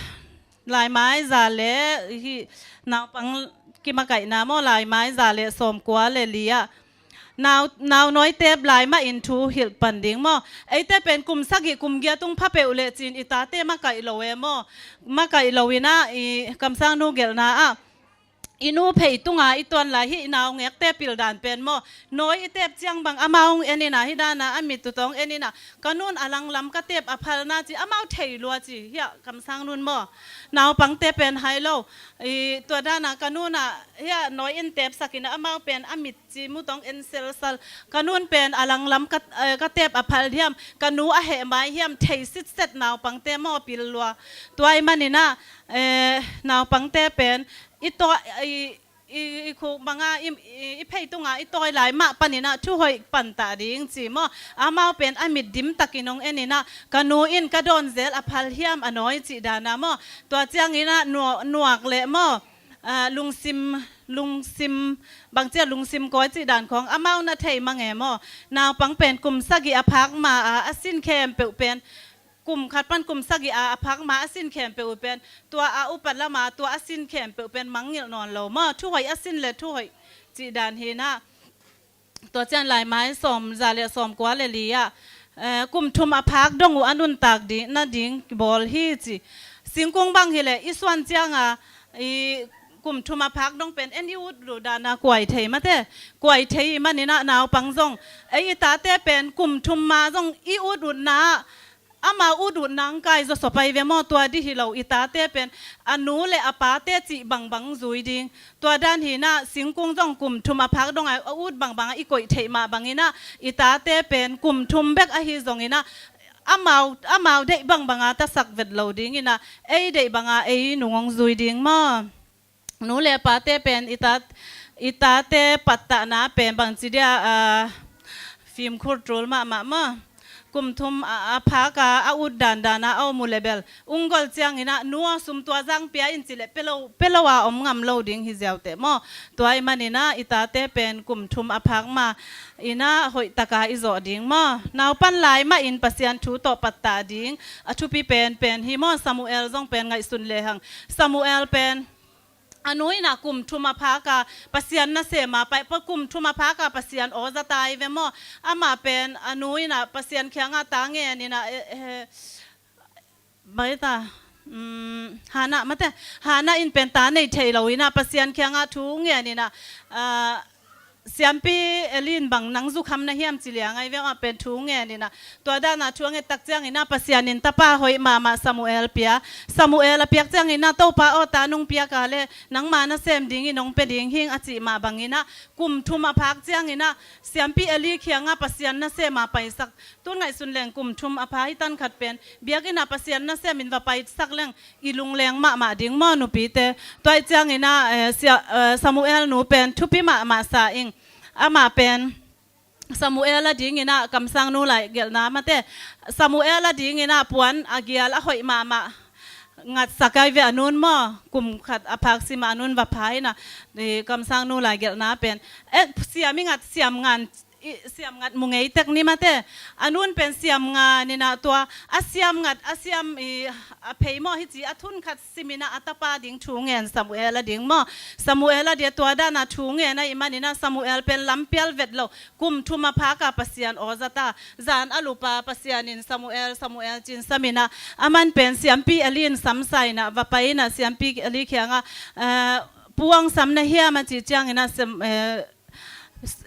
laimai za le, hih naupang kimakaihna maw, laimai za le sawmkua le li ah. Nau, nau nawi tep lai mah in thu hilh pan ding maw. Eite pen kum sagih kum giat tung pha peuh leh cin i tate makaih lo e maw. Makaih lo in ah i kamsang nu gelhna ah, i nu phei tunga i tuan lai hih naungekte pil dan pen maw. Nawi i tep ciang bang amau hong en in ah, hih dana a mit uh tawh hong en in ah, ka nun a langlam ka tep a phalna ci, amau thei lua ci, hiah kamsang nun maw. Naupangte pen hai lo. I tua dana ka nun ah hiah nawi in tepsak in ah, amau pen a mit ci mu tawh hong en selsal. Ka nun pen a langlam ka, eh, ka tep a phal hiam, ka nu a heh mai hiam, thei sitset naupangte maw pil lua. Tua ahih manin ah, eh, naupangte pen i tua, i, i, i khuk banga i, i, i phei tunga i tawi lai mah panin ah thu hoih pantah ding ci maw. Amau pen a mit dim takin hong en in ah, ka nu in ka dawn zel a phal hiam a nawi cih dana maw. Tua ciangin ah nua-, nuak leh maw, ah, lungsim, lungsim, bangci a lungsim kawi cih dan khawng amau na thei mang e maw. Naupang pen kum sagih a phak ma a, a sin khempeuh pen, kum khat pan kum sagih a, a phak ma a sin khempeuh uh pen, tua a upat lama tua a sin khempeuh pen mangngilh nawn lo maw. Thu hoih a sin le thu hoih cih dan hi in ah. Tua ciang laimai sawm, za le sawmkua le li ah, eh, kum thum a phak dong uh a nuntak ding, nading bawl hi ci. Singkung bang hileh i suan cianga i kum thum a phak dong pen en i ut uh dana kuai thei mate. Kuai thei ahih manin ah naupang zong, ei i tate pen kum thum ma zong i ut utna ah amau ut utna hong kai zawsop ai ve maw. Tua dih hi lo, i tate pen a nu le a pate cih bangbang zui ding. Tua dan hi in ah singkung zong kum thum a phak dong a, a ut bangbang a i koih theih mah bangin ah i tate pen kum thum bek ahi zongin ah amau, amau deih bangbanga tasak vet lo dingin ah ei deih banga ei nung hong zui ding maw. Nu le pate pen i tat, i tate pattahna pen bangci dia, ah, fimkhur tul mahmah maw. Kum thum a, a phak a, a ut dandan a a om uh leh bel, unggol ciangin ah nu aw sum tua zang pia in ci leh pia lo, pia lo a om ngam lo ding hi ziau teh maw. Tua ahih manin ah i tate pen kum thum a phak ma in ah hoih taka i zawh ding maw. Naupan lai mah in Pasian thu tawh pattah ding a thupi penpen hi maw. Samuel zong pen ngaihsun lehang. Samuel pen a nu in ah kum thum a phak a Pasian nasem a pai, pa kum thum a phak a Pasian aw za ta ai ve maw. Amah pen a nu in ah Pasian kiangah ta ngen in ah, eh, eh, baita, um, Hannah mate, Hannah in pen ta nei thei lo in ah Pasian kiangah thu ngen in ah, ah, Siampi Eli in bang nang zukham na hiam ci liang ai ve, amah pen thu ngen in ah. Tua dana thu a nget tak ciangin ah Pasian in tapa hoih mahmah Samuel pia. Samuel a piak ciangin ah, Topa aw, ta nong piak a leh nangma nasem dingin nong pia ding hing a cih mah bangin ah, kum thum a phak ciangin ah Siampi Eli kiangah Pasian nasem a paisak. Tun ngaihsun leng kum thum a pha hi tan khat pen biakinn ah Pasian nasem in va paisak leng i lungleng mahmah ding maw nupite. Tua ahih ciangin ah, eh, sia, eh, Samuel nu pen thupi mahmah sa ing. Amah pen Samuel a dingin ah kamsang nu lai gelhna mate. Samuel a dingin ah puan a gial a hoih mahmah ngatsak ai ve a nun maw. Kum khat a phak sim a nun va pha in ah, eh, kamsang nu lai gelhna pen. Eh, siam i ngat siam ngan Siamngat mu ngei tek ni mate. A nun pen siamngat inah tua a siamngat a siam i a pheimawh hi ci a thunkhat siminah a tapa ding thu ngen Samuel a ding maw. Samuel a dia tua dana thu ngen ahih maninah Samuel pen lampial vet lo. Kum thum a phaka Pasian aw zata, zan a lupa Pasian in Samuel, Samuel cin saminah a man pen siampi Eli in samsa inah va pai inah siampi Eli kiangah, eh, puang sam na hiam a cih cianginah sam, eh,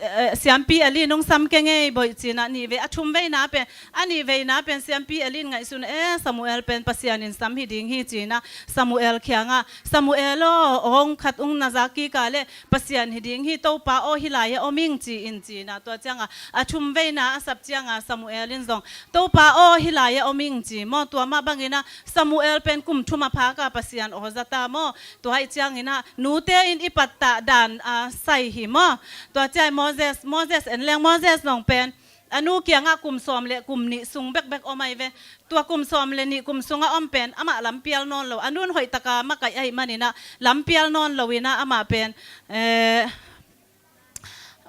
eh, siampi Eli nung sam kengei boih cinah nih vei a thum veina pen, a nih veina pen siampi Eli in ngaihsun eh Samuel pen Pasian in sam hi ding hi cinah Samuel kiangah Samuel aw, hong khat ung na zak kika le Pasian hi ding hi, Topa aw hi lai-ah om ing ci-in cinah tua cianga a thum veina a sap cianga Samuel in zong Topa aw hi lai-ah om ing ci maw. Tua mah banginah Samuel pen kum thum a phaka Pasian aw zata maw. Tua ahih cianginah nute in i pattah dan a sai hi maw. Tua ciai Moses, Moses en leng Moses zong pen a nu kiangah kum sawm le kum nih sung bekbek om ahi ve. Tua kum sawm le nih kum sungah om pen amah lampial nawn lo, a nun hoihtaka makaih ahih maninah lampial nawn lo inah amah pen, eh,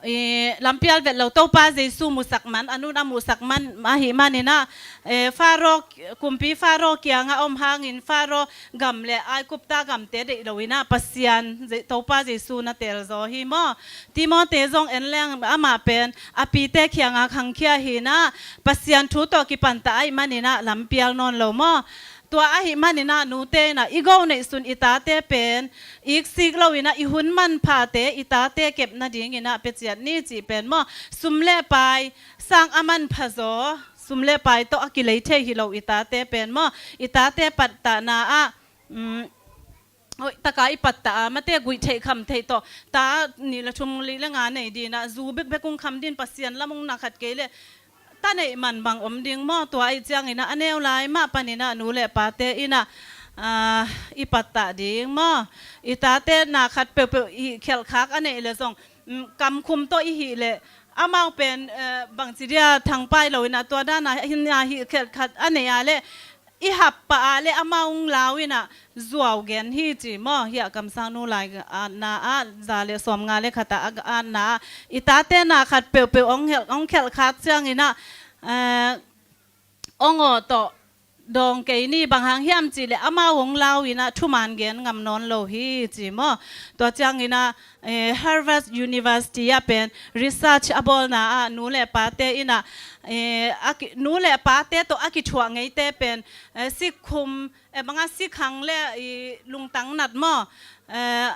eh, lampial vet lo, Topa Jesu musak man, a nun a musak man ahih maninah, eh, Faro, kumpi Faro kiangah om hangin Faro gam le Aigupta gamte deih lo inah Pasian Je-, Topa Jesu na telzaw hi maw. Timote zong en leng amah pen a pite kianga khangkhia hinah Pasian thu tawh kipantah ahih maninah lampial nawn lo maw. Tua ahih maninah nute inah i go neihsun i tate pen iksik lo inah i hun manphate i tate kep nadinginah pia ciat ni cih pen maw. Sum le pai sang a manphazaw, sum le pai tawh a kilei thei hi lo i tate pen maw. I tate pattahna ah, um, hoihtaka i pattah a mate guih theih kham theih tawh ta nih le thum li le nga nei dinah zu bekbek ung kham din Pasian lam ung na khat kei le ta neih man bang om ding maw. Tua ahih cianginah a neu lai mah paninah nu le pate inah, ah, i pattah ding maw. I tate na khat peuhpeuh hih khelhkhak a neih le zong, mm, kamkhum tawh i hih le amau pen, eh, bangci dia thangpai lo inah tua dana hin a hih khelhkhat a neih a le i happah a le amau hong lau inah zuau gen hi ci maw. Hiah kamsang nu lai atna ah za le sawm nga le khatah a atna ah i tate na khat peuhpeuh hong khelh, hong khelhkhak cianginah, eh, hong aw tawh dawng kei ni, bang hang hiam cih le amau hong lau inah thuman gen ngam nawn lo hi ci maw. Tua cianginah, eh, Harvard University ah pen research a bawlna ah nu le pate inah, eh, a ki-, nu le pate tawh a kithuah ngeite pen, eh, sikkhum, eh, banga sikhang le i lungtang nat maw, eh,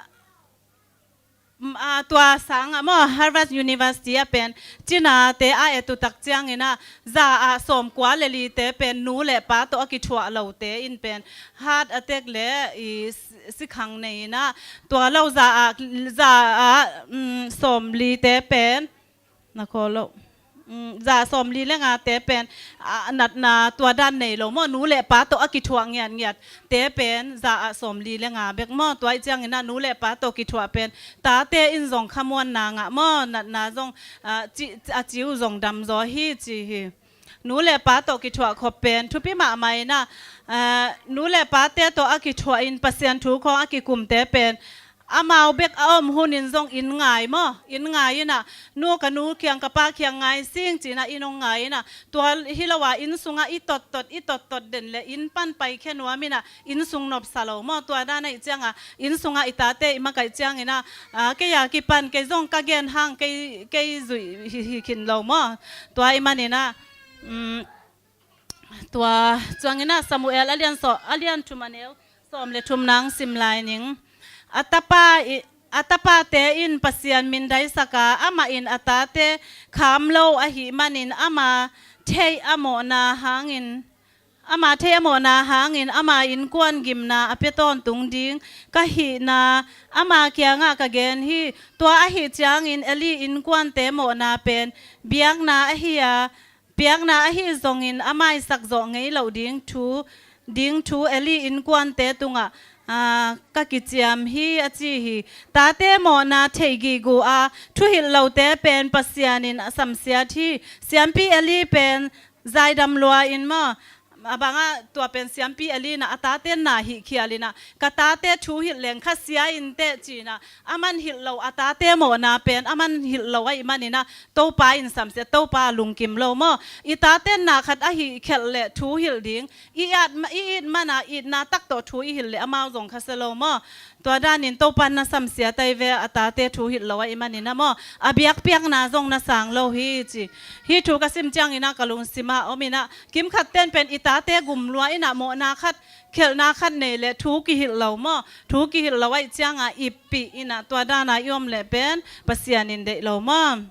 mm, ah, tua sangah maw Harvard University ah pen cinate a et uh tak cianginah za ah sawmkua le lite pen nu le pa tawh a kithuah lote in pen heart attack le i s-, sikhang nei inah tua lo za ah, za ah, mm, sawmlite pen na khaw lo. Mm, za sawmli le ngate pen, ah, natna tua dan nei lo maw, nu le pa tawh a kithuah ngiatngiat te pen za ah sawmli le nga bek maw. Tua ih cianginah nu le pa tawh kithuah pen tate in zong khamuanna ngah maw, natna zong, ah, ci, a ci uh zong damzaw hi ci hi. Nu le pa tawh kithuah khop pen thupi mahmah inah, ah, nu le pate tawh a kithuah in Pasian thu khawng a kikumte pen amau bek a om hunin zong inn ngai maw, inn ngai inah nu ka nu kiang ka pa kiang ngai sing cinah inn hong ngai inah tua hi lo a inn sungah i tottot, i tottot den le inn pan paikhia nuam inah inn sung nopsa lo maw. Tua dan ahih ciangah inn sungah i tate i makaih cianginah, ah, kei a kipan kei zong ka gen hang kei, kei zuih hi, hi khin lo maw. Tua ahih maninah, mm, tua cianginah Samuel a lian sawm, a lian thum a neu sawm le thum nang sim lai ning. A tapa i, a tapate in Pasian mindaisak a, amah in a tate kham lo ahih manin ama theih a mawhna hangin, ama theih a mawhna hangin ama innkuan gimna a pia tawntung ding ka hihna ama kiangah ka gen hi. Tua ahih ciangin Eli innkuante mawhna pen biakna ahi a, biakna ahi zongin a maisak zawh ngei loh ding thu, ding thu Eli innkuante tungah, aa, ka kiciam hi a ci hi. Tate mawhna thei gige a thuhilh lote pen Pasian in a samsiat hi. Siampi Eli pen zaidam lua in maw, a bangah tua pen siampi a lina a taten na hih khial inah, ka tate thu hilh leng kha sia inteh cinah, a man hilh lo a tate mawhna pen a man hilh lo ahih maninah Topa in samsia, Topa a lungkim lo maw? I taten na khat a hih khelh le thu hilh ding, i at, i it mana itna tak tawh thu i hilh le amau zong khasia lo maw? Tua danin Topa na samsia tai ve, a tate thu hilh lo ahih maninah maw? A biakpiakna zong na sang lo hi ci. Hih thu ka sim cianginah ka lungsimah om inah, kimkhat ten pen i tate gumlua inah mawhna khat, khelhna khat nei le thu kihilh lo maw? Thu kihilh lo ahih cianga ippih inah tua dana i om leh pen Pasian in deih lo maw?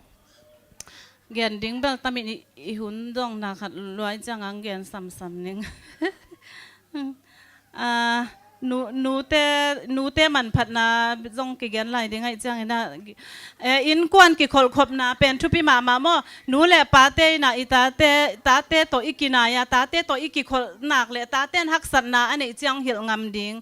Gen ding bel tamin i, i hun dongna khat luai cianga gen samsam ning. Ah, nu, nute, nute manphatna zong kigen lai ding ahih ciangin ah, eh, innkuan kikholhkhopna pen thupi mahmah maw? Nu le pate inah i tate, tate tawh i kinai a, tate tawh i kikholh nak le taten haksatna a neih ciang hilh ngam ding.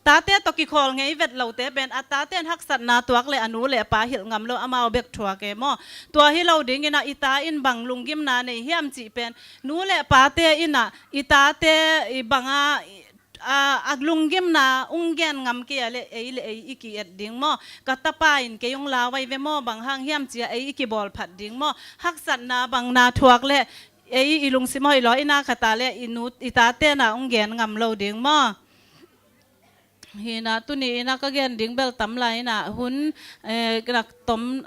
Tate tawh kikhawl ngei vet lote pen a taten haksatna tuak le a nu le pa hilh ngam lo, amau bek thuak e maw? Tua hi lo dingin ah i ta in bang lunggimna nei hiam cih pen nu le pate inah i tate i banga, a, a lunggimna ung gen ngam kei a le ei le ei i ki-et ding maw? Ka tapa in kei ung lau ai ve maw, bang hang hiam cia ei i kibawl phat ding maw? Haksatna bangna thuak le ei i lungsim hoih law ina khata le i nu i tate na ung gen ngam lo ding maw? Hina tuni ina ka gen ding bel tam lai ina hun, eh, nak tom,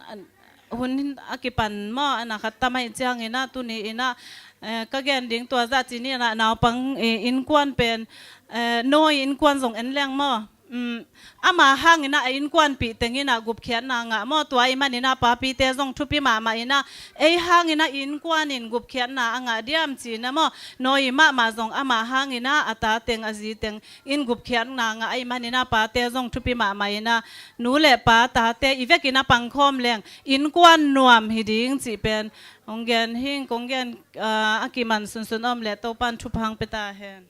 hun a kipan maw, ana khat tam ahih ciangin ah tuni in ah, eh, ka gen ding tua zah ci ni in ah naupang, eh, innkuan pen, eh, nawi innkuan zong en leng maw? Um, ama hangin ah a innkuanpih teng in ah gupkhiatna ngah maw? Tua ahih manin ah papite zong thupi mahmah in ah ei hangin ah innkuan in gupkhiatna a ngah diam ci na maw? Nawi mahmah zong ama hangin ah a ta teng a zi teng in gupkhiatna ngah ahih manin ah pate zong thupi mahmah in ah nu le pa tate i vekin a pangkhawm leng innkuan nuam hi ding cih pen hong gen hing, kong gen, ah, a kiman sunsun om le Topan thupha hong pia ta hen.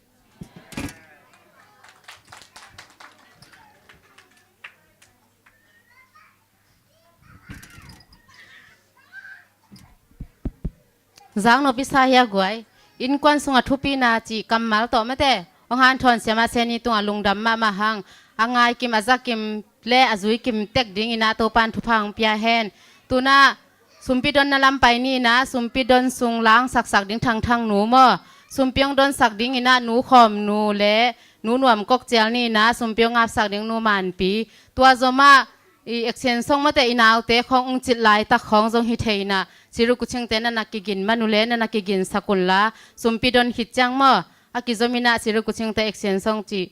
Zaknop i sa hia guai? Innkuan sungah thupina cih kammal tawh mate hong hanthawn siamah seni tungah lungdam mahmah hang. A ngaikim a zakim le a zuikim tek dingin ah Topan thupha hong pia hen. Tunah sumpi donna lam pai ni in ah sumpi don sung langsaksak ding Thangthang nu maw? Sumpi hong donsak dingin ah nu Khawm nu le nu Nuam Kok Cial ni in ah sumpi hong apsak ding nu Manpi. Tua zomah i action song mate i naute khawng ung cit laitak khawng zong hi thei in ah Siru Kuchingte na na kigin man uh le na na kiginsak unla, sumpi don khit ciang maw? A kizom in ah Siru Kuchingte action song cih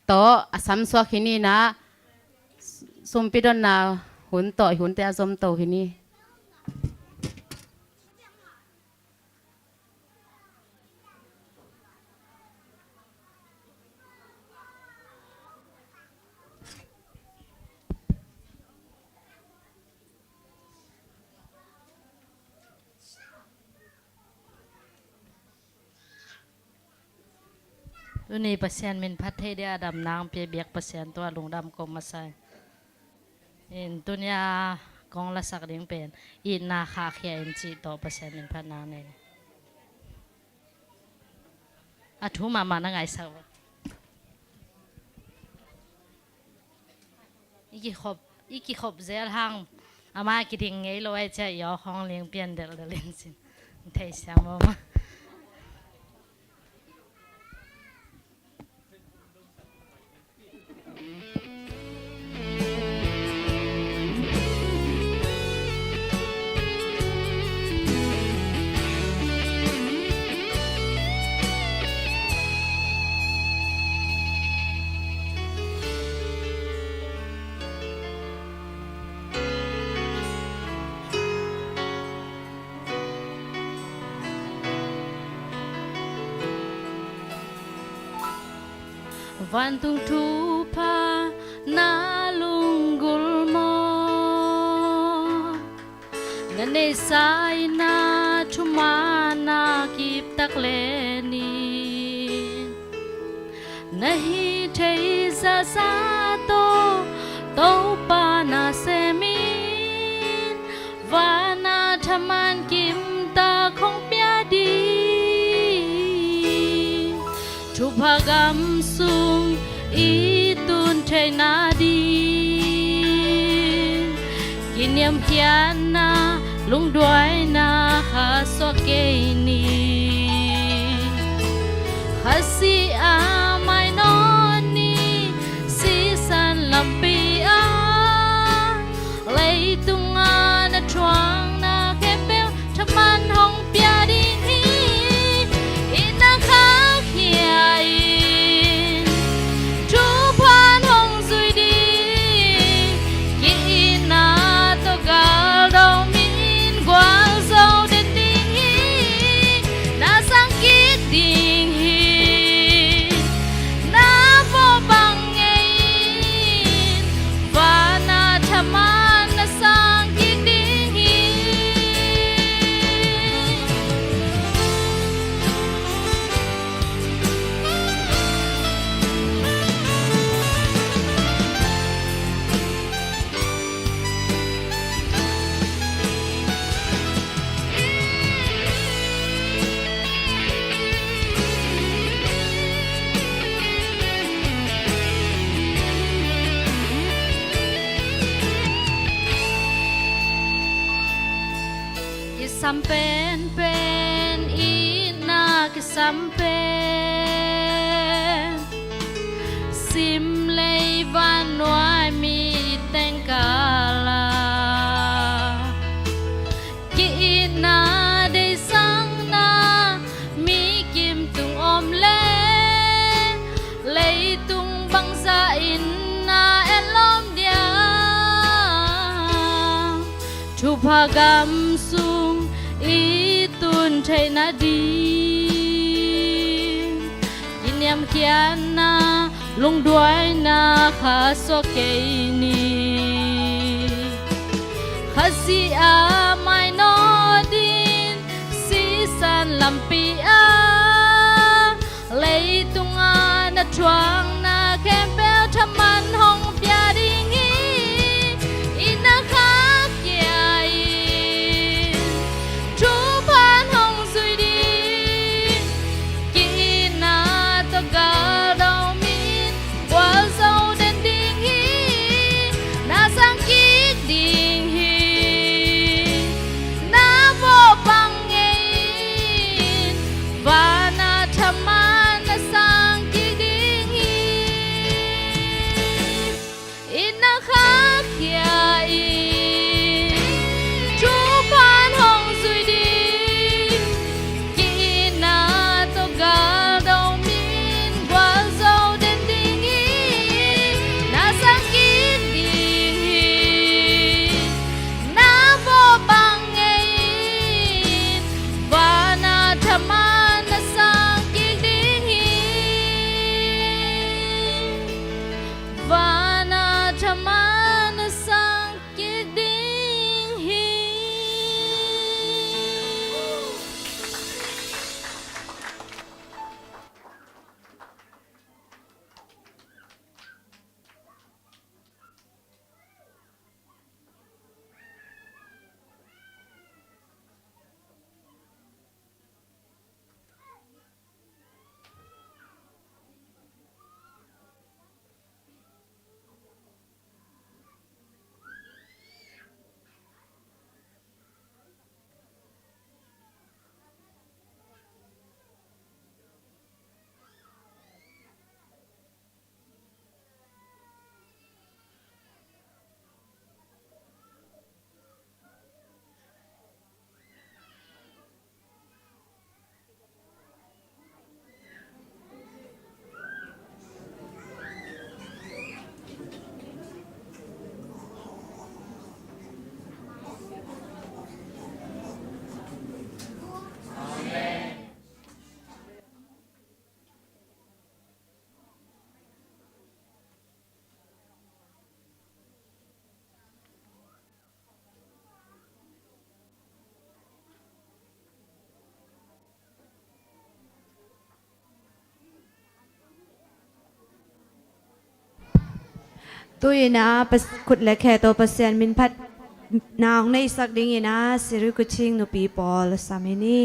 tawh a samsuak hi ni in ah sumpi donna hun tawh i hunte a zom to hi ni. Tuni Pasian min phat thei dia a dam nang pia biak Pasian tua lungdam ko masa in. Tunia kong lasak ding pen itna khahkhia in cih tawh Pasian min phat nang nei. A thu mahmah na ngaisak ve. I kikhop, i kikhop zel hang ama kiding ngei lo ai cia i aw khawng ling pian delh delh in cin. Thei siam maw ma. Vantung thupha na lunggulh maw? Na neihsa in a thuman a kiptak lenin na hih theih zahzah tawh Topa na semin van a thaman kimtak hong pia ding. Thupha gam sung i tun theihna ding, kiniamkhiatna, lungduaina kha suak kei ni. Kha si a mai nawn ni, sisan lampi ah, leitung ah na thuakna khempeuh thaman hong pia ding hi. I na khakkhia in, thupha hong zui ding, ki-itna tawh galdo min gualzo den ding hi. Na sang kik ding hi. Na vawh bang ngei in, van ah thaman na sang kik ding hi. Kisam penpen, itna kisam pen, sim lei van nuai mi teng kal ah, ki-itna deihsakna mi kim tung om leh, leitung bangzah in na etlawm diam? Thupha gam sung i tun theihna ding, kiniamkhiatna, lungduaina kha suak kei ni. Kha si a mai nawn ni, sisan lampi ah, leitung ah na thuakna khempeuh thaman hong pia ding hi. I na khakkhia in, thupha hong zui ding, ki-itna tawh galdo min gualzo den ding hi. Na sang kik ding hi. Na vawh bang ngei in, van ah thaman na sang kik ding hi. I na khakkhia in, thupha hong zui ding, ki-itna tawh galdo min gualzo den ding hi. Na sang kik ding hi. Na vawh bang ngei in, van ah thaman na sang kik ding hi. Van ah thaman na sang kik ding hi. Tu-in ah pas-, khut le khe tawh Pasian min phatna hong neihsak dingin ah Sri Kuching nupi pawl sam hi ni.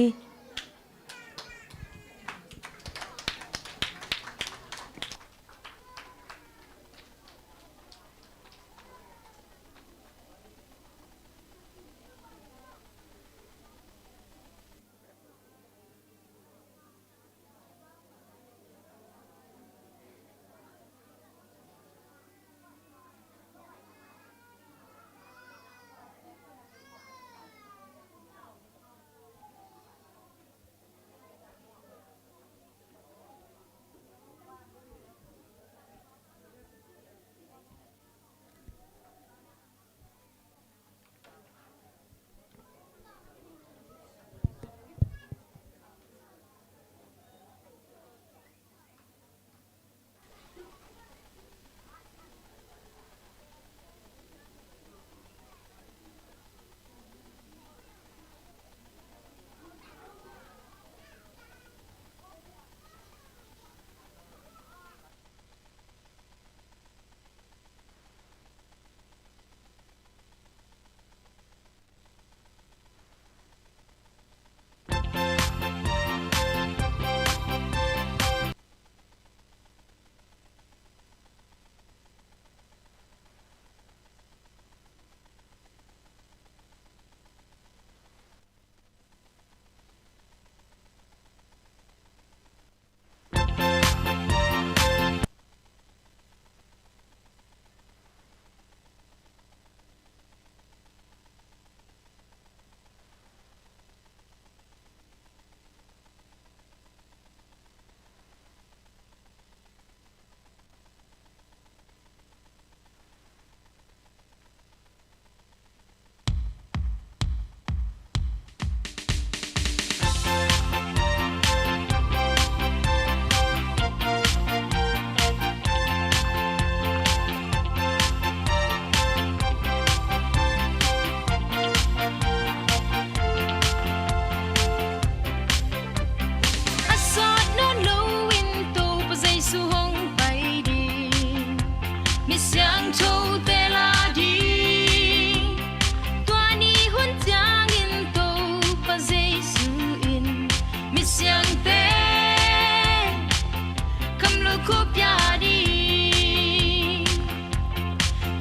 Khuapia ding.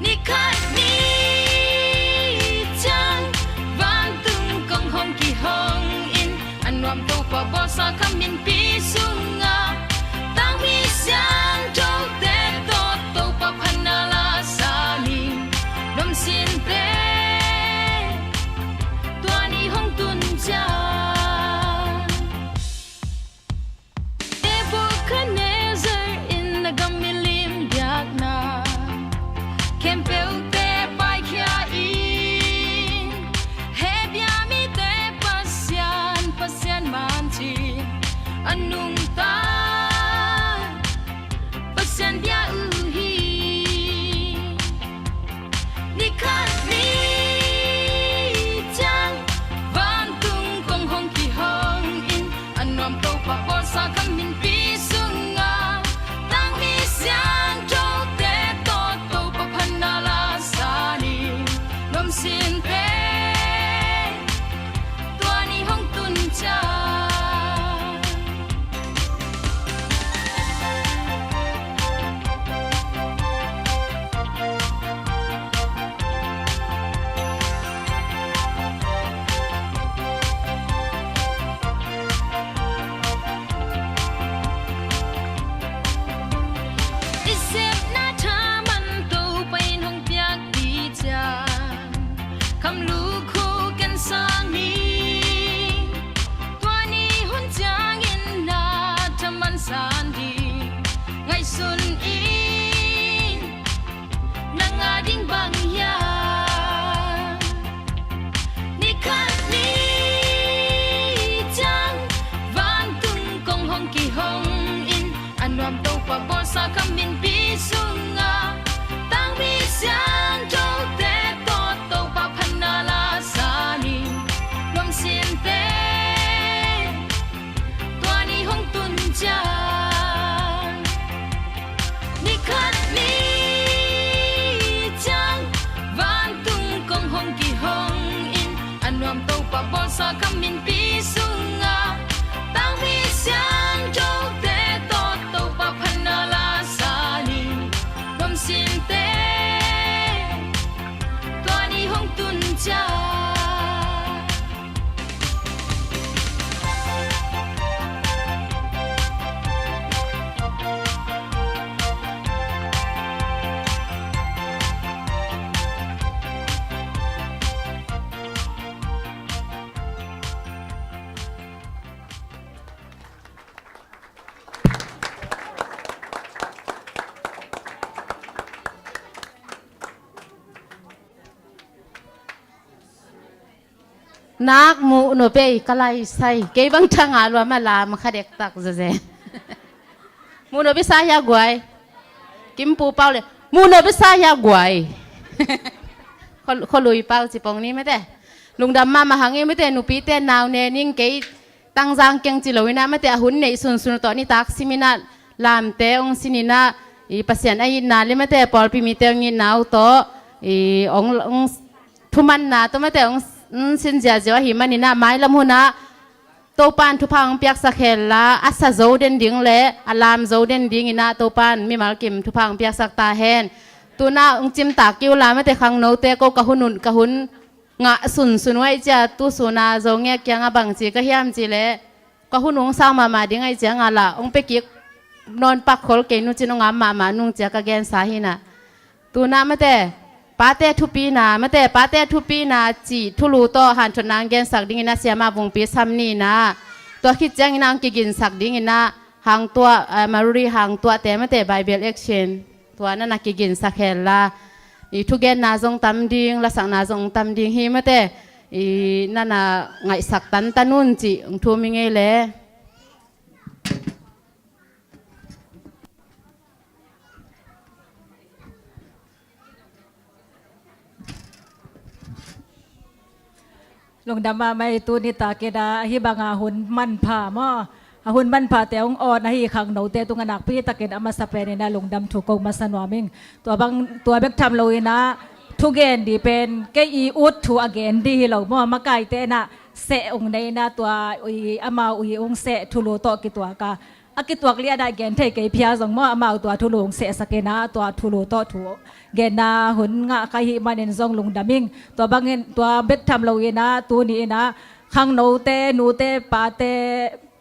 Nikhat ni ciang vantung kong hong kihong in, a nuam Topa bawlsa ka minpi sungah, tangmi siangthote tawh Topa phatna la sa ni. Nuamsinte tua ni hong tun ciang, Nebukhadnezzar in na gam milim biakna khempeuhte paikhia in, Hebru mite Pasian, Pasian man ci a nungta Pasian bia uh hi. Nikhat ni ciang vantung kong hong kihong in, a nuam Topa bawlsa ka minpi sungah, tangmi siangthote tawh Topa phatna la sa ni. Nuamsinte tua ni hong tun ciang. I sepna thaman Topa in hong piak ding ciang, khamlukhu ken sang ni. Tua ni hun ciangin na thaman san ding ngaihsun in, nang a ding bang hiam? Nikhat ni ciang vantung kong hong kihong in, a nuam Topa bawlsa ka minpi sungah, tangmi siangthote tawh Topa phatna la sa ni. Nuamsinte tua ni hong tun ciang, nikhat ni ciang vantung kong hong kihong in, a nuam Topa bawlsa ka minpi sungah, tangmi siangthote tawh Topa phatna la sa ni. Nuamsinte tua ni hong tun ciang. Nak muh nop ei ka lai sai. Kei bang thanga lua ma lam kha dektak zeze. Muh nop i sa hia guai. Kim Pu Pau le muh nop i sa hia guai. Kho, kholui pau cipong ni mate. Lungdam mahmah hang i mate, nupite nau ne ning kei Tangzang keng ci lo inah mate, a hun neih sunsun tawh nitak sim inah lamte hong sin inah, i Pasian a itna le mate, pawlpi mite hong itna uh tawh, i hong, hong thumanna tawh mate, hong, hong sin ziahziah ahi man inah, mailam hunah Topan thupha hong piaksak hen la, a sa zo den ding le a lam zo den ding inah Topan mimal kim thupha hong piaksak ta hen. Tunah hong cimtak kei uh la mate, khangnote ko ka hun un, ka hun ngah sunsun uh aih cia, tu suna Zo Ngek kiangah bangci ka hiam ci leh, ka hun hong sang mahmah ding aih cia ngah lah, hong pia kik nawn pak khol kei nu cin hong am mahmah nung cia ka gensa hi nah. Tunah mate, pate thupina, mate, pate thupina cih thulu tawh hanthotna hong gensak ding inah Siama Vungpi Sam ni nah. Tua khit ciang inah hong kiginsak ding inah Hang Tuah, eh, Maruri Hang Tuahte mate, Bible Action. Tua na na kiginsak hen la, i thugenna zong tam ding, lasakna zong tam ding hi mate, i na na ngaihsak tantan un cih hong thum hi ngei le. Lungdam mahmah ei, tuni takinah hih banga hun manpha maw, a hun manphate hong awt ahi khangnote tungah nakpi takin a masa pen inah lungdam thu ko masa nuam ing. Tua bang, tua bek tham lo inah thugen dih pen kei i ut thu a gen dih hi lo maw, makaite inah seh hong nei inah tua i amau i hong seh thulu tawh kituak a a kituak lianah gen thei kei phia zong maw, amau tua thulu hong sehsak inah tua thulu tawh thu genna hun ngah kha hih manin zong lungdam ing. Tua bangin tua bek tham lo inah tuni inah khangnote, nute, pate,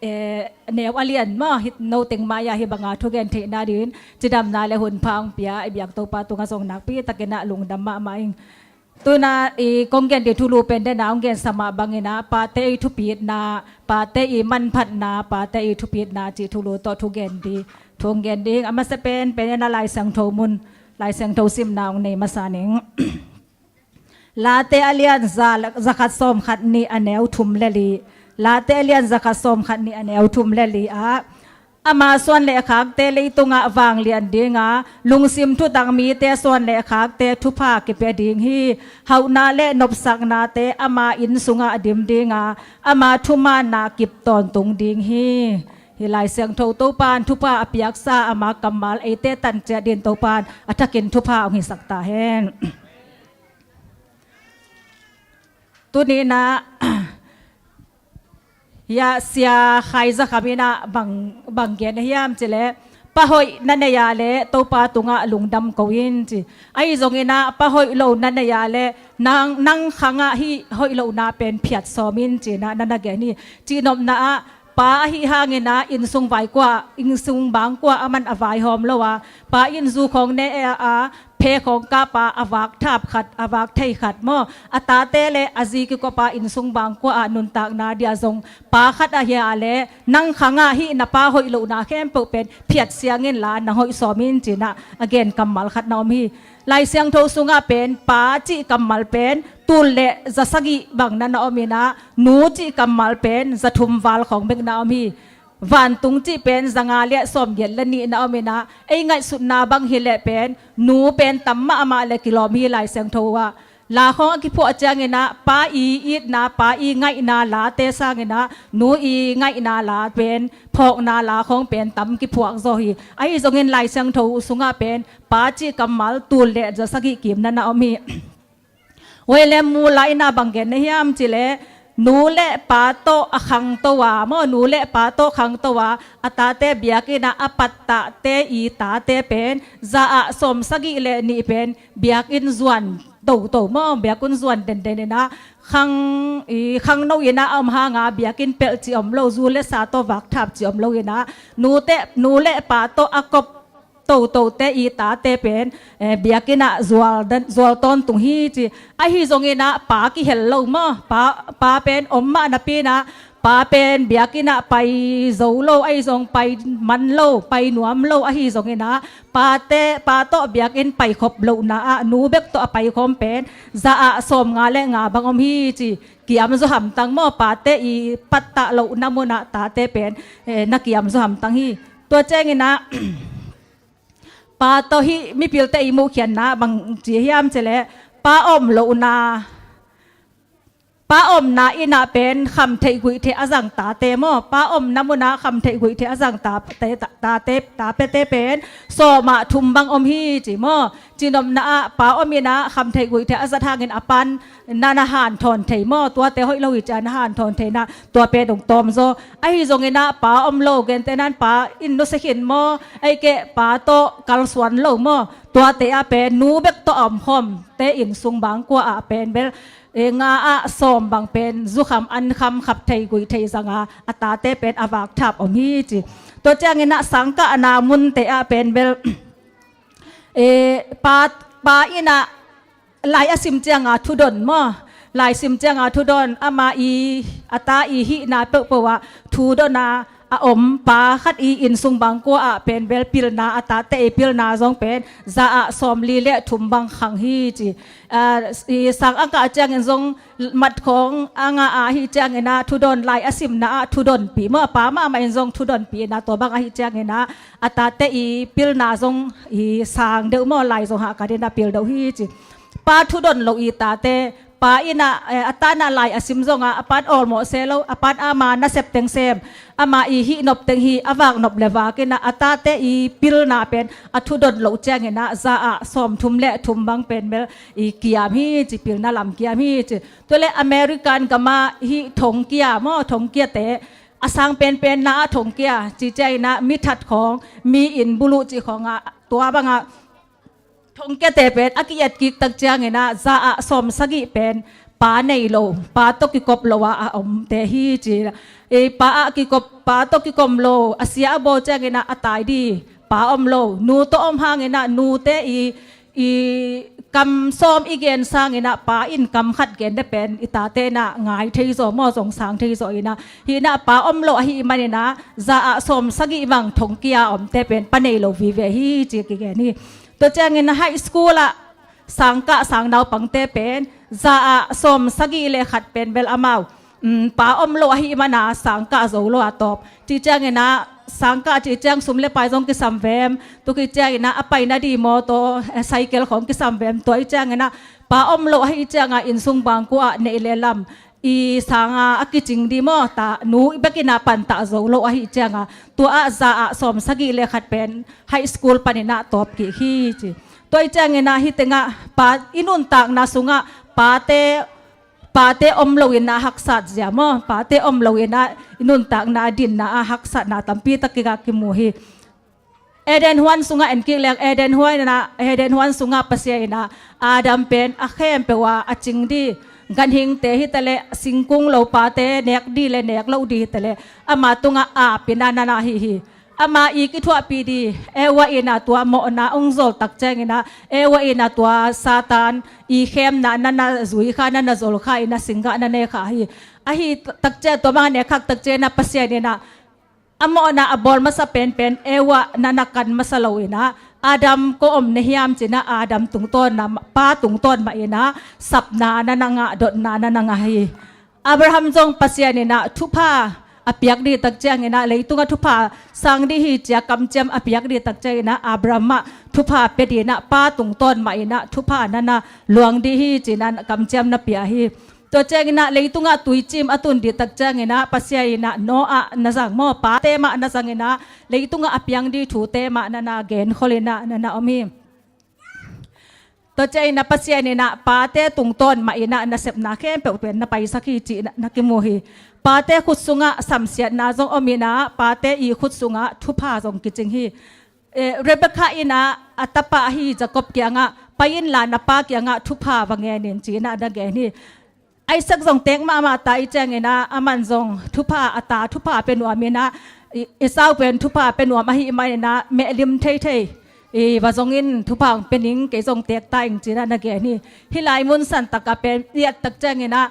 eh, neu a lian maw, hih no teng mai-ah hih banga thugen theihna dingin cidamna le hun pha hong pia i biak Topa tungah zong nakpi takinah lungdam mahmah ing. Tuna i kong gen ding thulu pen dena hong gensa mah banginah pate i thupitna, pate i manphatna, pate i thupitna cih thulu tawh thugen ding, thu hong gen ding. A masa pen pen inah Lai Siangtho mun, Lai Siangtho simna hong nei masa ning. Late a lian za, za khat sawm khat nih a neu thum le li. Late a lian za khat sawm khat nih a neu thum le li ah, ama suan le khakte leitungah vanglian dinga, lungsim thutang mite suan le khakte thupha kipia ding hi. Hauhna le nopsaknate ama inn sungah dim dinga, ama thumaanna kip tawntung ding hi. Hih Lai Siangtho Topan thupha a piaksa ama kammal eite tan ciat dingin Topan a thakin thupha hong hisak ta hen. Tuninah hiah Sia Khai Za Kham inah bang, bang gen a hiam cileh, pa hoih na nei ah le Topa tungah lungdam ko in ci. Ahi zonginah pa hoih lo na nei ah le nang, nang khangah hih hoih lohna pen phiat sawm in cinah na na gen hi. Cihnopna ah pa ahi hanginah innsung vai kua, innsung bang kua a man a vaihawm lo a, pa in zu khawng ne a, phe khawng kap a, a vak thap khat, a vak thei khat maw, a tate le a zi kikopa innsung bang kua ah nuntakna dia zong pa khat ahi a le nang khangah hih na pa hoih lohna khempeuh pen phiat siang inla nang hoih sawm in cinah a gen kammal khat na om hi. Lai Siangtho sungah pen pa cih kammal pen tul le za sagih bang na na om inah nu cih kammal pen za thum val khawng bek na om hi. Vantung cih pen za nga le sawm giat le nih na om inah ei ngaihsutna bang hileh pen nu pen tam mahmah le kilawm hi Lai Siangtho ah. La khawng a kiphuah cianginah pa i itna, pa i ngaihna late sanginah nu i ngaihna la pen phawkna la khawng pen tam kiphuak zaw hi. Ahi zongin Lai Siangtho sungah pen pa cih kammal tul le za sagih kim na na om hi. Hoih le mu lai inah bang gen na hiam cileh, nu le pa tawh a khangto a maw, nu le pa tawh khangto a, a tate biakinn ah a pattahte i tate pen za ah sawm sagih le nih pen biakinn zuan toto maw, biakinn zuan denden inah khang, i khangno inah a om hanga biakinn pelh cih om lo, zu le sa tawh vak thap cih om lo inah nute, nu le pa tawh a kop totote i tate pen, eh, biakinn ah zual dan, zual tawntung hi ci. Ahi zonginah pa kihel lo maw, pa, pa pen om mah napi inah pa pen biakinn ah pai zo lo, ahi zong pai man lo, pai nuam lo, ahi zonginah pate, pa tawh biakinn pai khop lohna ah nu bek tawh a pai khawm pen za ah sawm nga le nga bang om hi ci. Kiam zaw hamtang maw, pate i pattah lohna munah tate pen, eh, na kiam zaw hamtang hi. Tua cianginah pa tawh hih mipilte i muhkhiatna bang ci hiam cileh, pa om lohna, pa omna innah pen kham theih guih theih a zang tate maw, pa omna munah kham theih guih theih a zang tate, ta, tate, tapete pen sawmah thum bang om hi ci maw. Cihnopna ah pa om inah kham theih guih theih a zat hangin a pan na na hanthawn thei maw, tuate hoih lo hi cia na hanthawn thei inah tua pen dong tawm zaw. Ahi zonginah pa om lo, gentehnan pa in nusia khin maw, ahih keh pa tawh kalsuan lo maw, tuate ah pen nu bek tawh a om khawmte innsung bang kua ah pen bel, eh, nga ah sawm bang pen zukham ankham khap thei guih thei zanga a tate pen a vak thap om hi ci. Tua cianginah sangkahna munte ah pen bel, eh, pa, pa innah lai a sim cianga thudon maw? Lai sim cianga thudon, ama i, a ta i hihna peuhpeuh ah thudon a, a om pa khat i innsung bang kua ah pen bel pilna, a tate i pilna zong pen za ah sawmli le thum bang khang hi ci. Ah, i sang a kah ciangin zong mat khawng a ngah ahih ciangin ah thudon, lai a simna ah thudonpi maw, a pa mahmah in zong thudonpi inah tua bang ahih ciangin ah a tate i pilna zong i sang deuh maw, lai zong hahkat inah pil deuh hi ci. Pa thudon lo i tate, pa innah, eh, a tanah lai a sim zongah a pan awlmawh se lo, a pan ama nasep teng sem, ama i hih nop teng hi, a vak nop le vak inah a tate i pilna pen a thudon loh ciangin ah za ah sawmthum le thum bang pen bel i kiam hi ci, pilna lam kiam hi ci. Tua le American gamah hih thongkia maw, thongkiate a sang penpenna ah thongkia ci ciangin ah mi that khawng, mi inn buluh cih khawngah tua bangah thongkiate pen a ki-et kik tak ciangin ah za ah sawm sagih pen pa nei lo, pa tawh kikop lo ah a omte hi ci. I pa ah kikop, pa tawh kikom lo, a sia a bawl ciangin ah a tai dih pa om lo, nu tawh om hangin ah nute i i kam sawm i gen sangin ah pa in kam khat gen deuh pen i tate in ah ngai thei zaw maw, zong sang thei zaw in ah, hi in ah pa om lo ahih manin ah za ah sawm sagih bang thongkia omte pen pa nei lo vive hi ci kigen hi. Tua ciangin ah high school ah sangkah sang naupangte pen za ah sawm sagih le khat pen bel amau, um, pa om lo ahih mana sangkah zo lo a tawp. Cih ciangin ah sangkah cih ciang sum le pai zong kisam vem, tua khit ciangin ah a paina dih mawtaw, eh, cycle khawng kisam vem. Tua ih ciangin ah pa om lo ahih ciangah innsung bangkua ah neih le lam i sanga a kicing dih maw, ta nu i bekin ah pantah zo lo ahih ciangah tua ah za ah sawm sagih le khat pen high school panin ah tawp kik hi ci. Tua ih ciangin ah hih tengah pa i nuntakna sungah pate pate om lo in ah haksat zia maw, pate om lo in ah i nuntakna dinna ah haksatna tampi tak kikah kimu hi. Eden huan sungah en kik leng, Eden huan in ah, Eden huan sungah Pasian in ah Adam pen a khempeuh ah a cing dih, ganhingte hi ta leh, singkung lo pate nek dih le nek lo dih hi ta leh, ama tungah aap in ah na na hi hi. Ama i kithuahpih dih, Eva in ah tua mawhna ong zol tak ciangin ah, Eva in ah tua Satan i khemna na na zui kha, na na zol kha in ah singgah na ne kha hi. Ahi tak ciang tua bang a ne khak tak ciangin ah Pasian in ah a mawhna a bawl masa penpen Eva na na kan masa lo in ah, Adam kua om na hiam ci in ah Adam tungtawn na, pa tungtawn mah in ah sapna na na ngah, dotna na na ngah hi. Abraham zong Pasian in ah thupha a piak dih tak ciangin ah, leitungah thupha sang dih hi ci a kamciam a piak dih tak ciangin ah, Abraham ah thupha pia dih in ah pa tungtawn mah in ah thupha na na luang dih hi ci in ah kamciam na pia hi. Tua ciangin ah leitungah tuicim a tun dih tak ciangin ah Pasian in ah Noah na zang maw, pate mah na zang in ah leitungah a piang dih thute mah na na genkhol in ah na na om hi. Tua ciangin ah Pasian in ah pate tungtawn mah in ah nasepna khempeuh pen na paisak hi cih na, na kimu hi. Pate khut sungah samsiatna zong om in ah, pate i khut sungah thupha zong kicing hi. Eh, Rebekah in ah a tapa ahi Jacob kiangah, "Pai inla na pa kiangah thupha va ngen in," ci in ah na gen hi. Isaac zong teek mahmah ta ih ciangin ah, aman zong thupha, a ta thupha pia nuam in ah, i, Esau pen thupha pia nuam ahih manin ah, mehlim theithei i va zong in, thupha hong pia ning, kei zong teek ta ing ci in ah na gen hi. Hih lai mun san takah pen i et tak ciangin ah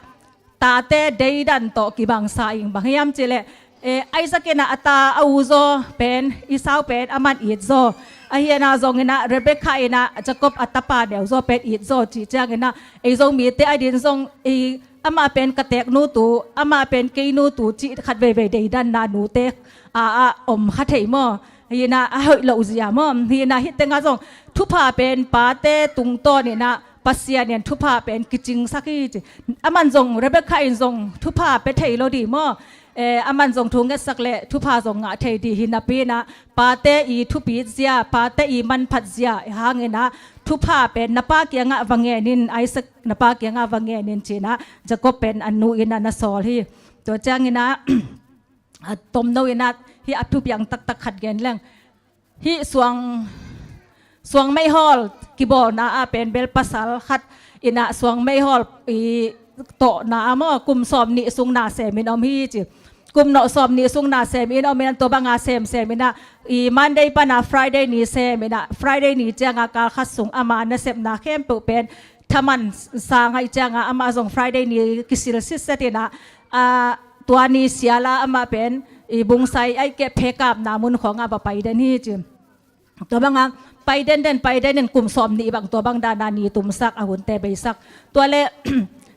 tate deidan tawh kibangsa ing. Bang hiam cih leh, eh, Isaac in ah a ta a u zaw pen, Esau pen aman it zaw, ahi in ah zong in ah Rebekah in ah Jacob a tapa neu zaw pen it zaw cih ciangin ah, ei zong mite a din zong i, amah pen ka teeknu tu, amah pen kei nu tu cih khat veivei deidanna nute a, a om kha thei maw? Hi in ah a hoih loh zia maw? Hi in ah hih tengah zong thupha pen pate tungtawn in ah Pasian in thupha pen kicingsak hi ci. Aman zong, Rebekah in zong thupha pia thei lo dih maw? Eh, aman zong thu ngetsak leh thupha zong ngah thei dih hi napi in ah, pate i thupit zia, pate i manphat zia hangin ah, thupha pen na pa kiangah va ngen in, Isaac na pa kiangah va ngen in ci in ah Jacob pen a nu in ah na sawl hi. Tua ciangin ah, a tomno in ah hih a thupiang taktak khat gen leng. Hih suang, suang meihawl kibawlna ah pen bel pasal khat in ah suang meihawl i tawhna ah maw, kum sawm nih sung na sem in om hi ci. Kum nawh sawm nih sung na sem in om in ah, tua banga sem sem in ah, i Monday pan ah Friday ni sem in ah, Friday ni ciangah kal khat sung ama nasepna khempeuh pen thaman sang ahih ciangah, amah zong Friday ni kisil sitset in ah, a, tua ni sial ah amah pen i bungsai ahih keh phekapna mun khawngah va pai den hi ci. Tua banga pai denden, pai denden, kum sawm nih bang tua bang dana ni tumsak, a hunte beisak. Tua leh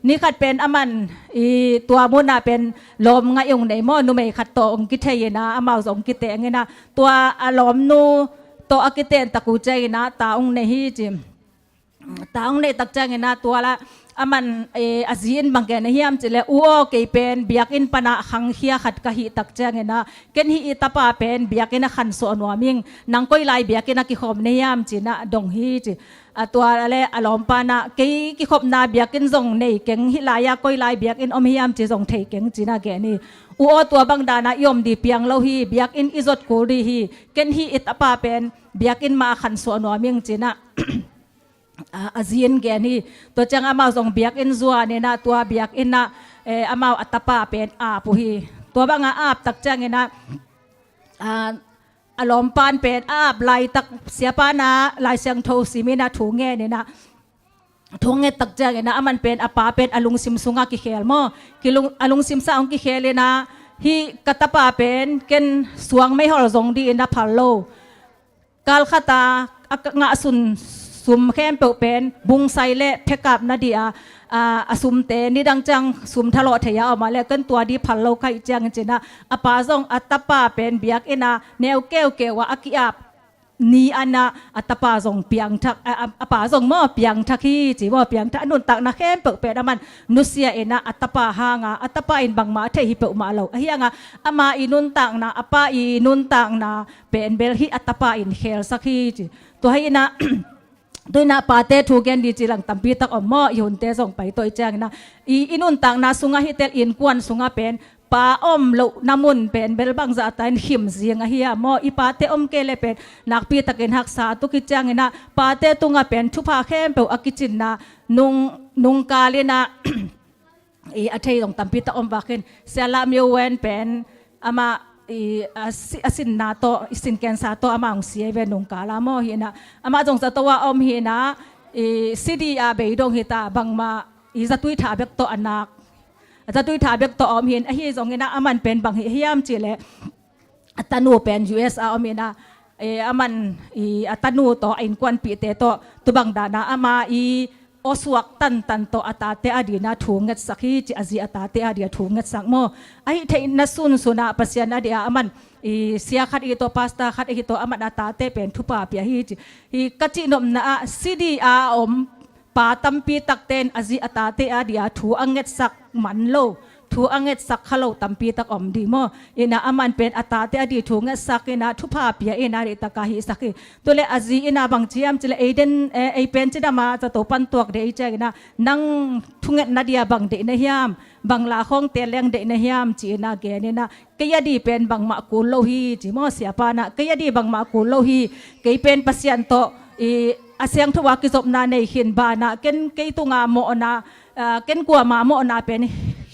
ni khat pen aman i tua munah pen lawm ngaih ung nei maw, numei khat tawh ong kithei in ah, amau zong kiteng in ah, tua a lawmnu tawh a kiten tak uh ciangin ah ta ong nei hi ci. Ta ong nei tak ciangin ah tua lah aman, eh, a zi in bang gen a hiam cih leh, "U aw, kei pen biakinn panah khangkhia khat ka hih tak ciangin ah, ken hih i tapa pen biakinn ah khansuah nuam ing, nang koi lai biakinn ah kikhawm na hiam?" ci-in ah dong hi ci. A tua leh a lawmpa in ah, "Kei kikhopna biakinn zong nei keng, hih lai-ah koi lai biakinn om hiam cih zong thei keng," ci-in ah gen hi. "U aw, tua bang dan ah i om ding piang lo hi, biakinn i zot kul ding hi, ken hih i tapa pen biakinn mah ah khansuah nuam ing," ci-in ah a, a zi in gen hi. Tua ciangah amau zong biakinn zuan in ah, tua biakinn ah, eh, amau a tapa pen ap uh hi. Tua bang a ap tak ciangin ah, a, a lawmpa in pen a ap laitak, siapa in ah Lai Siangtho sim in ah thu ngen in ah, thu nget tak ciangin ah aman pen a pa pen a lungsim sungah kikhel maw. Kilung-, a lungsim sungah hong kikhel in ah, "Hih ka tapa pen ken suang meihol zong ding in ah phal lo. Kal khat a, a ngahsun sum khempeuh pen bungsai leh phekap nading a, a, a sumte nidang ciang sum thalawh thei a om a leh ken tua ding phal lo ka hih ciangin," ci-in ah, a pa zong a tapa pen biakinn ah neu keukeu ah a ki-ap ni-in ah a tapa zong piangthak, a, a, a pa zong maw piangthak hi ci maw, piangthak, a nuntakna khempeuh pen aman nusia in ah a tapa hang a, a tapa in bangmah a thei hi peuhmah lo. Ahih hang a ama i nuntakna, a pa i nuntakna pen bel hih a tapa in khelsak hi ci. Tua hi in ah, tu in ah pate thu gen ding ci leng tampi tak om maw, i hunte zong pai tawh i ciangin ah, i, i nuntakna sungah hih tel innkuan sungah pen pa om lohna mun pen bel bangzah ta in khim zing ahi hiam maw. I pate om kei leh pen nakpi takin haksa tuk hi. Ciangin ah pate tungah pen thupha khempeuh a kicinna nung, nungkal in ah, i, a thei zong tampi tak om vak in, Sia Lam Yo Wen pen amah, i, a si-, a sinna tawh, i sin cancer tawh amah hong si ahi ve nungkal a maw. Hi in ah amah zong zato ah om hi in ah, i, si ding a beidong hi ta, bangmah, i, zatui tha bek tawh a nak, zatui tha bek tawh a om hi in. Ahi zongin ah aman pen bang hih hiam cih leh, a tanu pen U S a om in ah, eh, aman, i, a tanu tawh, a innkuanpihte tawh, tu bang dan ah ama i awsuak tantan tawh a tate ading ah thu ngetsak hi ci, a zi a tate ading ah thu ngetsak maw. Ahih theihna sunsun ah Pasian ading ah aman, i, sia khat ahi tawh, pastor khat ahi tawh, aman a tate pen thupha pia hi ci. Hi ka cihnopna ah, si ding a om pa tampi takte in a zi a tate ading ah thu a ngetsak man lo, thu a ngetsak kha lo tampi tak om ding maw. In ah aman pen a tate ading thu ngetsak in ah thupha pia in ah, deihtak a hihsak hi. Tu leh a zi in ah bang ci hiam cih leh, "Ei den, eh, ei pen cidam a zato pan tuak ding hi," ci-in ah, "Nang thungetna ding a bang deih na hiam, bang la khawng teel leng deih na hiam?" ci-in ah gen in ah, "Kei ading pen bangmah kul lo hi," ci maw, siapa in ah, "Kei ading bangmah kul lo hi. Kei pen Pasian tawh, i, a siangtho a kizopna nei khin banah, ken kei tunga mawhna, a, ken kuama mawhna pen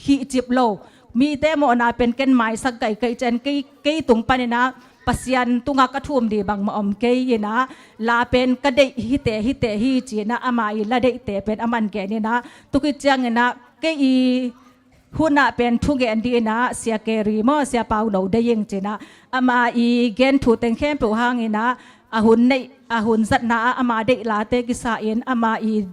hihcip lo. Mite mawhna pen ken maisak kaikai cian, kei, kei tung panin ah Pasian tungah ka thum ding bangmah om kei in ah, la pen ka deih hite, hite hi," ci-in ah ama i la deihte pen aman gen in ah, tu khit ciangin ah kei i hun ah pen thugen ding in ah Sia Keri maw, Sia Pau No deih ing ci-in ah, ama i gen thu teng khempeuh hangin ah, a hun neih, a hun zatna ah ama deih late kisa in ama i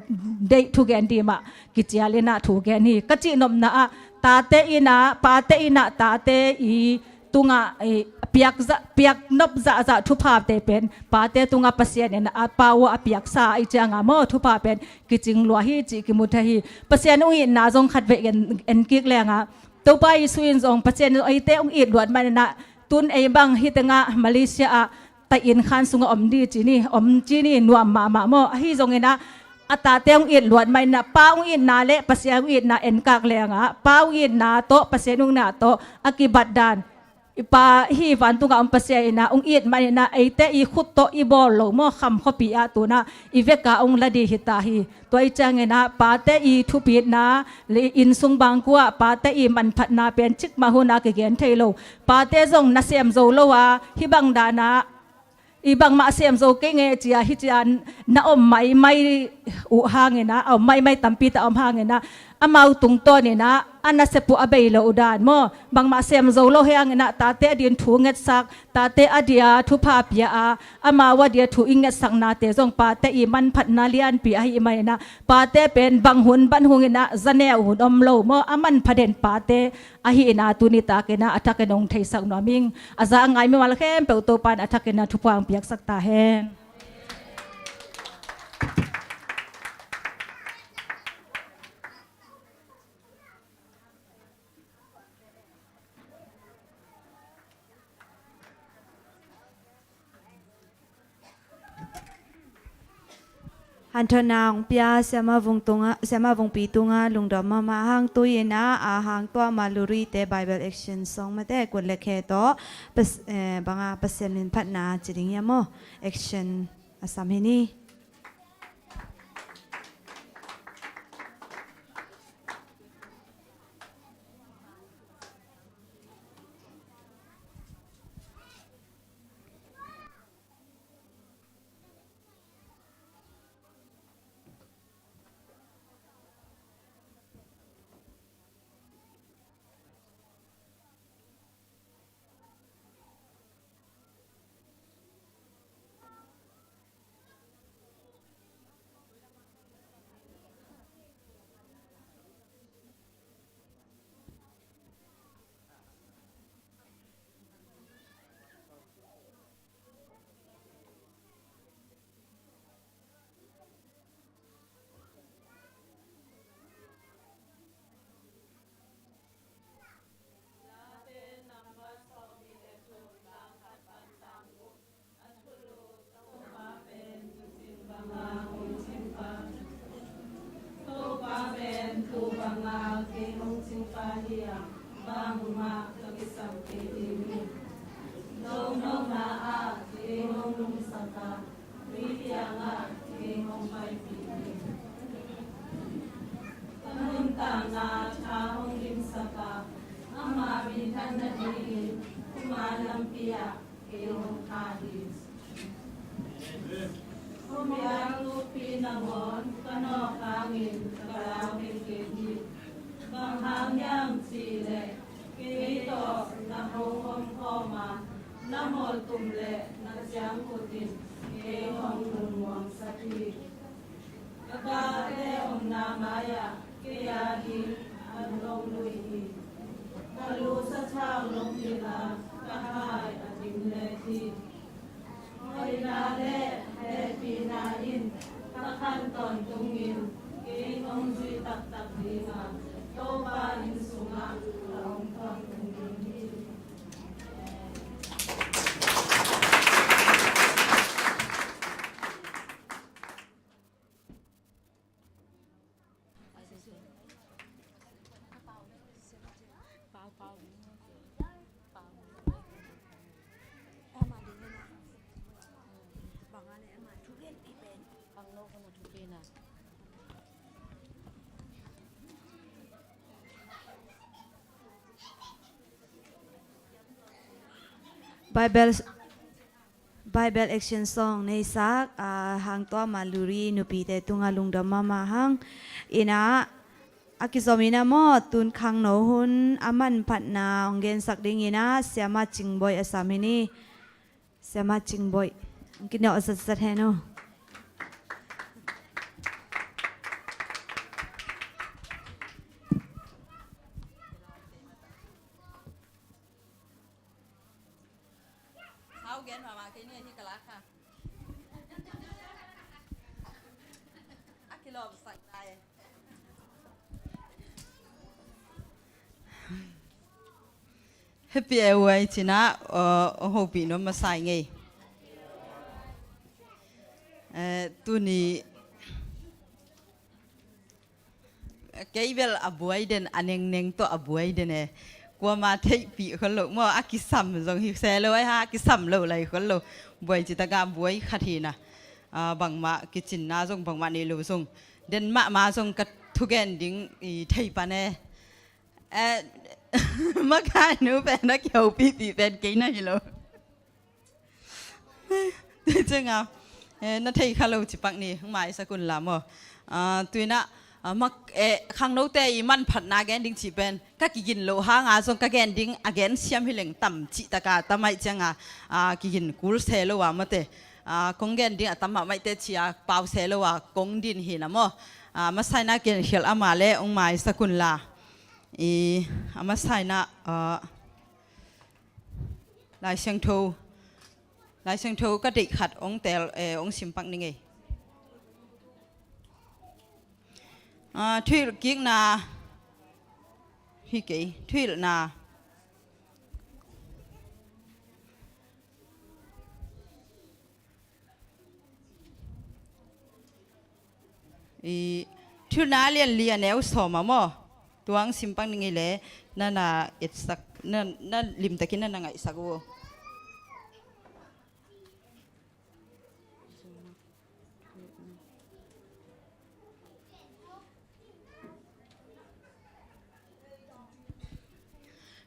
deih thugen ding mah kicial in ah thugen hi. Ka cihnopna ah, tate in ah, pate in ah tate i tungah, i, piak za-, piak nop zahzah thuphate pen pate tungah Pasian in a pau a piaksa ahih ciangin maw, thupha pen kicing lua hi cih kimu thei hi. Pasian hong itna zong khatvei en, en kik leng ah, Topa Jesu in zong Pasian in zong eite hong it luat manin ah, tun ei bang hih tengah Malaysia ah taih inn khan sungah om ding ci ni, om ci ni, nuam mahmah maw. Ahi zongin ah, a tate hong it luat manin ah, Pa hong itna leh Pasian hong itna enkak leng ah, Pa hong itna tawh Pasian hong itna tawh a kibat dan, i Pa, hih vantungah om Pasian in ah hong it manin ah, eite i khut tawh i bawl lo maw, kham khuapi ah tu-in ah i vek a hong la ding hi ta hi. Tua ahih ciangin ah pate i thupitna leh innsung bangkua ah pate i manphatna pen cikmah hun ah kigen thei lo. Pate zong nasem zo lo a, hih bang dan ah, i bangmah sem zo kei ing e ci-a, hih ci-a na om maimai uh hangin ah, a om maimai tampi tak a om hangin ah, amau tungtawnin ah a nasep uh a bei loh dan maw, bangmah sem zo lo hi hangin ah, tate adingin thu ngetsak, tate adingin thupha pia a, amau adingin thu i ngetsaknate zong pate i manphatna lianpi ahih manin ah, pate pen bang hun bang hungin ah za neu hun om lo maw, a manpha den pate ahihna tuni takin ah a thakin hong theisak nuam ing. A za a ngai mimal khempeuh Topa'n a thakin ah thupha hong piaksak ta hen. Hanthawn na hong pia Siama Vung tunga, Siama Vungpi tunga lungdam mahmah hang. Tu-in ah, a hang tua Maluri te Bible action song mate kun le khe tawh pas, eh, banga Pasian min phatna ci ding hiam aw? Action a sam hi ni. Topa pen tu banga kei hong cingpah hi a, bangmah ka kisam kei ding hi. Dohnopna ah kei hong lumsak a, tui kiangah kei hong paipih hi. Ka nuntakna tha hong dimsak a, ama minthanna dingin thuman lampi ah kei hong thah hi. Khuapiang tupi nangawn ka nawk hangin ka lau keikei hi. Bang hang hiam cih leh kei tawh na hong omkhawm a, na hawltum le na ciangkhut in kei hong lungmuangsak hi. Ka gate omna mai-ah kei a ding an hong lui hi. Ka lusa thau lom hi a, ka hai a dim let hi. Hoihna le hehpihna in ka khan tawntungin kei hong zui taktak ding a, Topa inn sungah ka om tawntung ding hi. Bible Bible action song nei sak, ah, hang tua Maluri nupite tunga lungdam mahmah hang. Ina, a kizom ina maw, tun khangno hun a manphatna hong gensak ding ina, Siama Cingboih a sam hi ni. Siama Cingboih. Hong kinawh zatzat hen uh. Hau gen mahmah kei ni hi ka lak kha. A kilawm sak lai. Happy e uai cina, uh, ong hopih nuam masa ing ei. Eh, tuni Kei bel a buai den, a nengneng tawh a buai den e. Kuama theihpih khol lo maw, a kisam zong hi se lo ai ha, a kisam lo lai khol lo. Buai citaka buai khat hi na. Ah, bangmah kicinna zong bangmah nei lo zong. Den mahmah zong ka thugen ding i thei pan e. Eh, makai nu pen a kihopihpih pen kei na hi lo. Tua cianga, eh, na thei kha lo cipak ni, hong maisak un la maw. Ah, tuina, ah, mak, eh, khangnote i manphatna gen ding cih pen ka kigin loh hanga zong ka gen ding a gen siam hi leng tam cih taka tam aih cianga, ah, kigin kul se lo a mate. Ah, kong gen ding a tam mahmaihte cia pau se lo a kong din hi na maw. Ah, masaina gen khial ama le hong maisak un la. I, a masaina, ah, Lai Siangtho, Lai Siangtho ka deih khat ong tel, eh, ong simpak ning ei. Ah, thuhilh kikna hi kei, thuhilhna. I Thulna a lian li a neu sawm ah maw? Tuang simpang ning i le, na na etsak, na, na limtakin na na ngaihsak uh.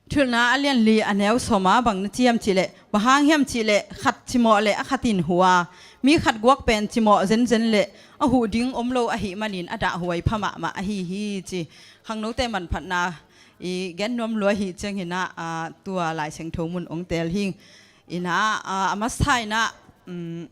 Thulna a lian li a neu sawm ah bang na ci hiam cih leh, bang hang hiam cih leh, khat cimawh leh a khat in huh a, mi khat guak pen cimawh zenzen leh a huh ding om lo ahih manin a dahhuai pha mahmah ahi hi ci. Khangnote manphatna i gen nuam lua hi ciangin ah, tua Lai Siangtho mun ong tel hing. In ah, a masa in ah, um,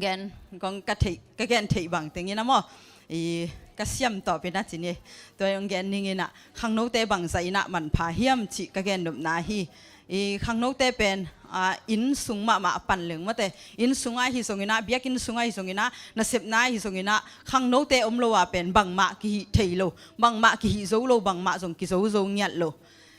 gen, kong ka theih, ka gen theih bang teng in ah maw, i ka siam tawp in ah ci ni. Tua ong gen ning in ah, khangnote bang zah in ah manpha hiam cih ka gen nopna hi. I khangnote pen, a, inn sung mahmah a pan leng mawte, inn sung ah hi zong in ah, biakinn sung ah hi zong in ah, nasepna ah hi zong in ah, khangnote om lo a pen bangmah kihih thei lo, bangmah kihih zo lo, bangmah zong kizo zo ngiat lo.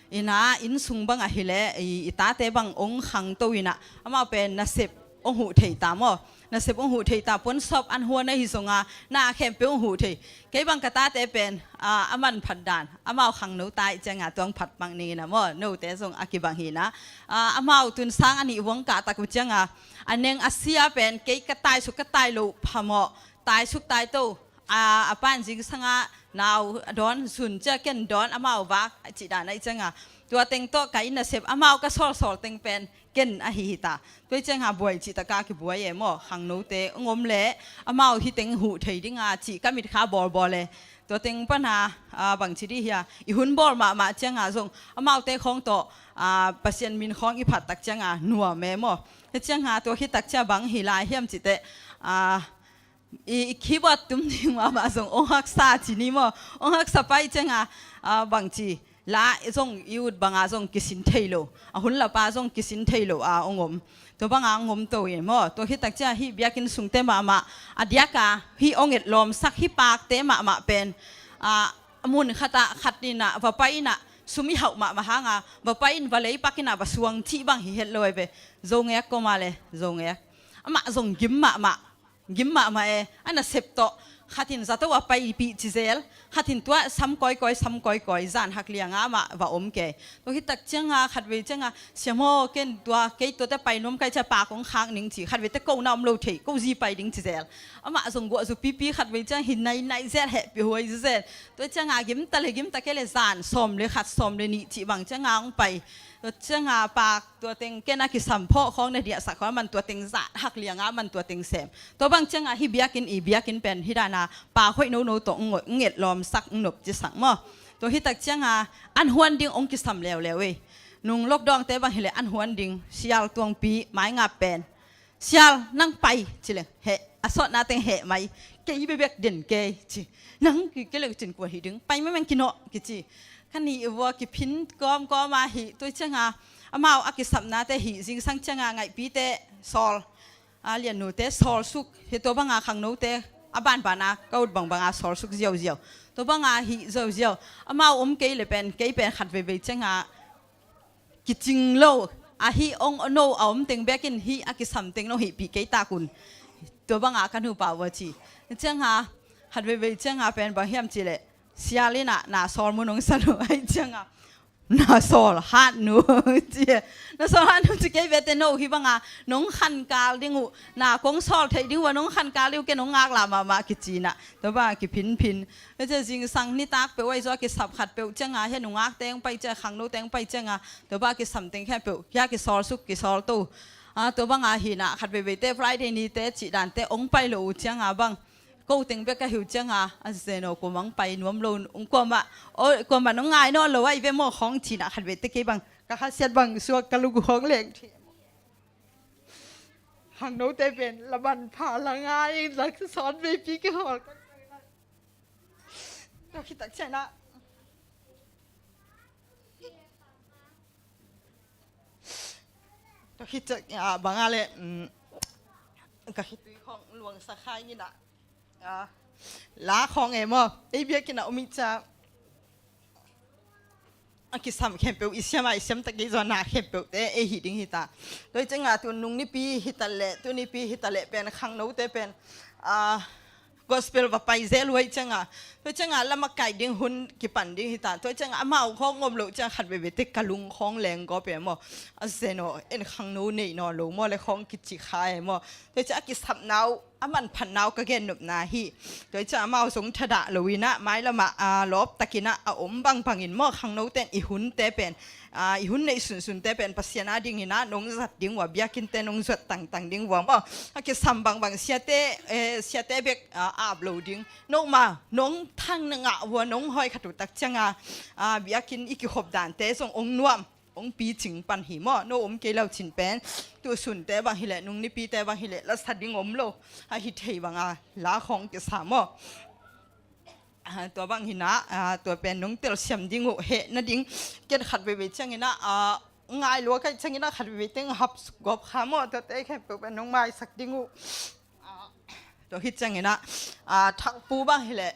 In ah, inn sung bang ahih leh, i, i tate bang ong khangto in ah, amau pen nasep ong huh thei ta maw? Nasep ong huh thei ta, puan sawp an huan ahi zong a, na khempeuh ong huh thei. Kei bang ka tate pen, a, a manphat dan, amau khangno ta ih ciang a, tuang phat bang ning in ah maw, note zong a kibang hi in ah. A, amau tun sang a nih vuang kah tak uh ciang a, a neng a sia pen, kei ka taisuk ka tai loh phamawh, taisuk taito, a, a pan zingsang a nau dawn, zun ciang ken dawn, amau vak, a cih dan ah ih ciang a. Tua teng tawh ka inn nasep, amau ka sawlsawl teng pen ken ahi hi ta. Tua ih ciang a buai cih tak a kibuai e maw, khangnote ong om leh, amau hih teng huh thei ding a cih ka mitkha bawlbawl e. Tua teng pan a, a, bang ci dih hia, i hun bawl mahmah ciang a zong, amaute khawng tawh, a, Pasian min khawng i phat tak ciang a nuam e maw. Hih ciang a tua khit tak ciang bang hi lai hiam cih teh, a, i, i keyboard tum ding mahmah zong ong haksa ci ni maw. Ong haksa pai ciang a, a, bang ci, la zong i ut bang a zong kisin thei lo, a hun lap a zong kisin thei lo a ong om. Tua bang a ong om to e maw. Tua khit tak ciang hih biakinn sungte mahmah, a diak a hih ong etlawmsak hih pakte mahmah pen, a, a mun khat ah khat in ah va pai in ah, sum i hauh mahmah hang a va pai in, va leipak in ah va suang cih bang hi het lo e ve. Zongek kawm a le, Zongek. Amah zong gim mahmah, gim mahmah e, a nasep tawh. Khat in zato a paipih ci zel, khat in tua sam kawikawi, sam kawikawi, zan hak liang a amah va om kei. Tua khit tak ciang a, khatvei ciang a, siam aw, ken tua, kei tuate pai nuam ka hih ciang pak ong khak ning ci, khatvei teh ko na om lo thei, ko zi pai ding ci zel. Amah zong guah zu pipi, khatvei ciang hi nainai zel, hehpih huai zel. Tua ciang a gim ta le, gim ta kei le zan sawm le khat, sawm le nih cih bang ciang a ong pai. Tua ciang a pak, tua teng ken a kisam phawh khawng na diahsak khawng, a man tua teng zat hak liang a, a man tua teng sem. Tua bang ciang a hih biakinn, i biakinn pen hih dan a pak hoih nono tawh ong, ong etlawmsak, ong nopcisak maw. Tua khit tak ciang a an huan ding ong kisam leuleu e. Nung lockdown te bang hi leh an huan ding, Sial Tuangpi, Maingap pen. Sial, nang pai, ci leng, heh, a sawtna teng heh mai, kei bekbek den kei, ci. Nang ki, kei le cin kua hi ding, pai mai meng kinawh, kici. Ka nih vua kiphin kawmkawm a hih, tua ciang a, amau a kisapnate hih, zingsang ciang a ngaihpite sawl, a liannute sawl suk, hih tua bang a khangnote, a banban a, ka ut bangbang a sawl suk ziauziau. Tua bang a hih ziauziau, amau om kei le pen, kei pen khat veivei ciang a, kicing lo, a hih ong no a om teng bekin hih a kisam teng no hihpih kei tak un. Tua bang a ka nupa vua ci. Ciang a, khat veivei ciang a pen bang hiam ci leh, Sial in ah na sawl mun ong sa lo, ahi ciang a, na sawl hat nu, ci e. Na sawl hat nu ci kei ve te no, hih bang a nong khankal ding uh, na kong sawl theih ding uh a nong khankal ding uh, kei nong ngaklah mahmah kici in ah. Tua bang a kiphinphin. Hih ciang zingsang nitak peuh ahi zaw a kisap khat peuh ciang a, hih nungak teng pai ciang, khangno teng pai ciang a, tua bang a kisam teng khempeuh, hih a kisawl suk, kisawl to. A, tua bang a hi in ah, khat veiveite Friday nite cih dante ong pai lo uh ciang a bang, ko teng bek ka hi uh ciang a, a zeno kuamah ong pai nuam lo, ong kuamah, o, kuamah nong ngai nawn lo ahi ve maw khawng ci in ah, khat veite kei bang, ka khasiat bang suak ka lung khawng leng. Khangnote pen la manpha la ngai, la sawn veipi kihawl. Tua khit tak ciang a, tua khit ciang a bang a le, um, ka khitui khawng luangsak kha ing in ah, a, la khawng e maw, ei biakinn a om ih ciang a kisam khempeuh i siam a, i siam ta kei zaw na khempeuhte ei hih ding hi ta. Tua ciang a tu nung nipi hi ta leh, tu nipi hi ta leh pen khangnote pen, a, gospel va pai zel uh ahih ciangin, tua ciangin lamakai ding hun kipan ding hi ta. Tua ciangin amau khawng om loh ciang khat veivei teh ka lung khawng leng gawp e maw. A zen aw, en khangno nei nawn lo maw le khawng kici kha e maw. Tua ciang a kisapna uh, a manphatna uh ka gennopna hi. Tua ciang amau zong thadah lo in ah, mailam ah, a, lawp takin ah a om bangbangin maw, khangnote'n i hunte pen, a, i hun neih sunsunte pen Pasian a dingin ah nong zat ding uh a, biakinnte nong zuat tangtang ding uh a maw. A kisam bangbang siate, eh, siate bek, a, ap lo ding. Noma, nong thang na ngah uh a, nong hoih khat uh tak ciangin, a, biakinn i kikhop dante zong ong nuam, ong picing pan hi maw. No om kei lo cin pen, tusunte bang hileh, nung nipite bang hileh, la sa ding om lo. A hi thei bangin la khawng kisa maw. A, tua bang hi in ah, a, tua pen nong telsiam ding uh, heh nading. Ken khat veivei ciangin ah, a, ngai lua ka hih ciangin ah khat veivei teng hap gawp kha maw, tuate khempeuh pen nong maisak ding uh. A, tua hi ciangin ah, a, Thangpu bang hileh,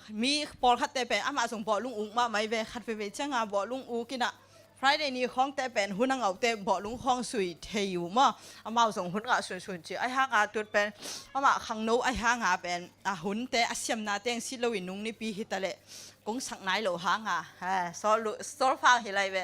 mi pawlkhatte pen amah zong bawlung uk mahmah hi ve, khat veivei ciangin bawlung uk in ah, Friday ni khawngte pen hun a ngahte bawlung khawng sui thei uh maw. Amau zong hun ngah sunsun ci. Ahih hangin tuat pen, amah khangno ahih hangin pen, a, hunte a siamna teng sit loin nung nipi hi ta leh kong sak nai lo hangin, eh, sol, solfa hi lai ve.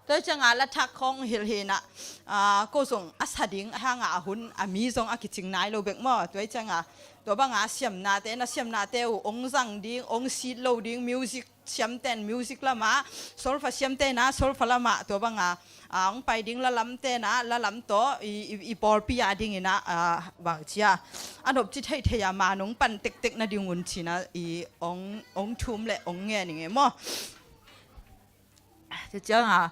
Tua ciangin la thak khawng hilh hi in ah, a, ko zong a sa ding ahih hangin a hun a mi zong a kicing nai lo bek maw. Tua ciangin tua bangin siamnate, na siamnate uh ong zang ding, ong sit lo ding, music siamte'n music lamah, solfa siamte'n ah solfa lamah, tua bangin, a, ong pai ding la lamte'n ah la lam tawh, i, i, i pawlpi a dingin ah, a, bang ci a, a nopci theithei a ma nong pan tektek nading un ci in ah, i ong, ong thum le ong ngen ing e maw. Tua ciangin,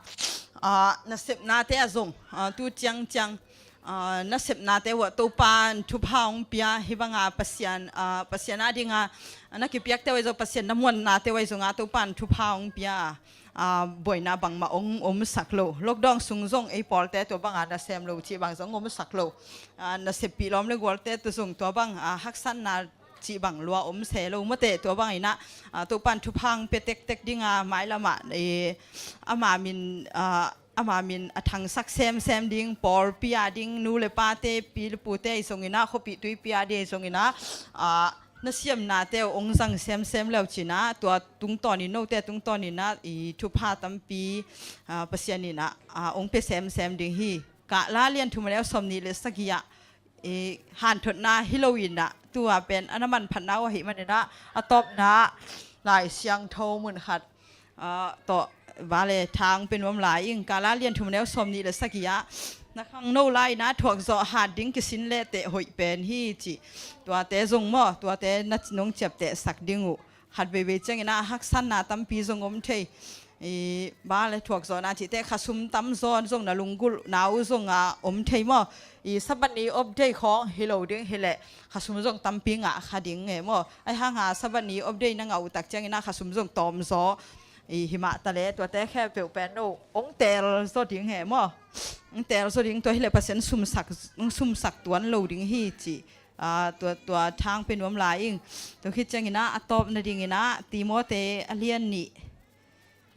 a, nasepnate ah zong, a, tu ciangciang, a, nasepnate uah Topa'n thupha hong pia, hih bangin Pasian, a, Pasian a dingin, a, na kipiakte uh ahi zong, Pasian na muannate uh ahi zongin Topa'n thupha hong pia, a, buaina bangmah hong omsak lo. Lockdown sung zong ei pawlte tua bangin nasem lo cih bang zong omsak lo. A, naseppih lawm le gualte tua zong tua bang, a, haksatna cih bang lua om se lo maw te, tua bangin ah, a, Topa'n thupha hong pia tektek dingin mailam ah, e, ama min, a, ama min a thangsak semsem ding, pawlpi a ding, nu le pate, pi le pute ahi zongin ah, khuapih tuipih a ding ahi zongin ah, a, na siamnate uh ong zang semsem le uh ci in ah, tua tungtawnin, note tungtawnin ah, i thupha tampi, a, Pasian in ah, a, ong pia semsem ding hi. Kala lian thum a neu sawmnih le sagih ah, i, hanthotna hi loin ah, tua pen a na manphatna uh ahih manin ah, a tawpna Lai Siangtho mun khat, a, tawh, va le thang pia nuam lai ing. Kala lian thum a neu sawmnih le sagih ah, na khangno lai-in ah thuakzawh hat ding kisin le teh hoih pen hi ci. Tuate zong maw, tuate na nong ciaptehsak ding uh. Khat veivei ciangin ah haksatna tampi zong om thei. I, ba le thuakzawhna cihte khasum tamzaw zong na lunggulhna uh zong a om thei maw. I, Sabbath ni off day khawng hi lo ding hileh khasum zong tampi ngah kha ding e maw. Ahih hangin Sabbath ni off day na ngah uh tak ciangin ah khasum zong tawmzaw, i, hi mah ta leh tuate khempeuh pen no ong teel zaw ding e maw. Ong teel zaw ding, tua hileh Pasian sumsak, ong sumsak tuan lo ding hi ci. A, tua, tua thang pia nuam lai ing. Tua khit ciangin ah, a tawp nadingin ah, Timoti a lian nih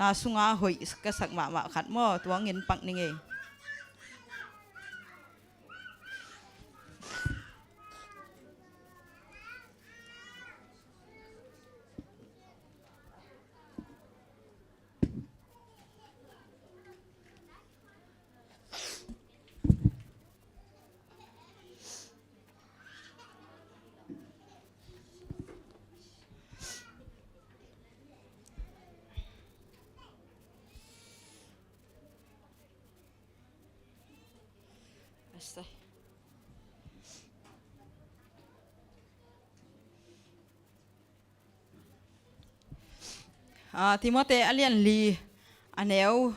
na sungah hoih ka sak mahmah khat maw, tua hong en pak ning ei. A, Timoti a lian li, a neu,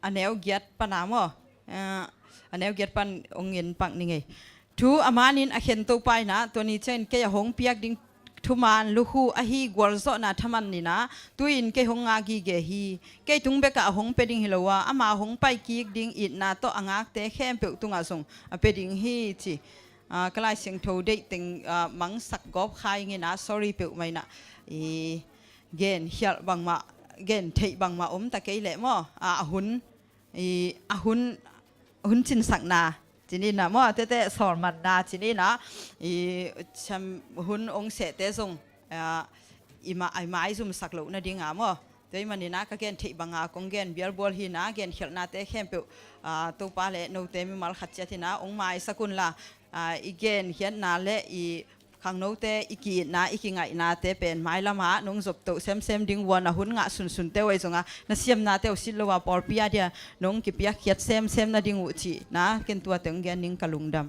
a neu giat pan a maw. A, a neu giat pan hong en pak ning ei. Thu a manin a khen Topa in ah, tua ni ciangin kei a hong piak ding thuman lukhu ahi gualzawhna thaman in ah, tu-in kei hong ngak gige hi. Kei tung bekah a hong pia ding hi lo a, ama hong pai kik ding itna tawh a ngakte khempeuh tungah zong a pia ding hi ci. A, ka Lai Siangtho deih teng, a, mangsak gawp kha ing in ah, sorry peuhmah in ah, i, gen khialh bangmah, gen theih bangmah om ta kei leh maw. A, a hun, i, a hun, hun cinsakna, Cini na maw, tete sawlmanna cini na, i, siam hun ong sehte zong, ah, i ma-, i maizumsak loh nadinga maw. Tua ahih manin ah ka gen theih banga kong gen bialbual hi na, genkhialhnate khempeuh, ah, Topa le note mimal khat ciat hi na ong maisak unla, ah, i genkhiatna le i khangnote i ki-itna, i kingaihnate pen mailamah nong zoptoh semsem ding uh a, na hun ngah sunsunte uh ahi zonga na siamnate uh silh lo a pawlpi a dia nong kipiakkhiat semsem nading uh cihna ken tua teng gen ning, ka lungdam.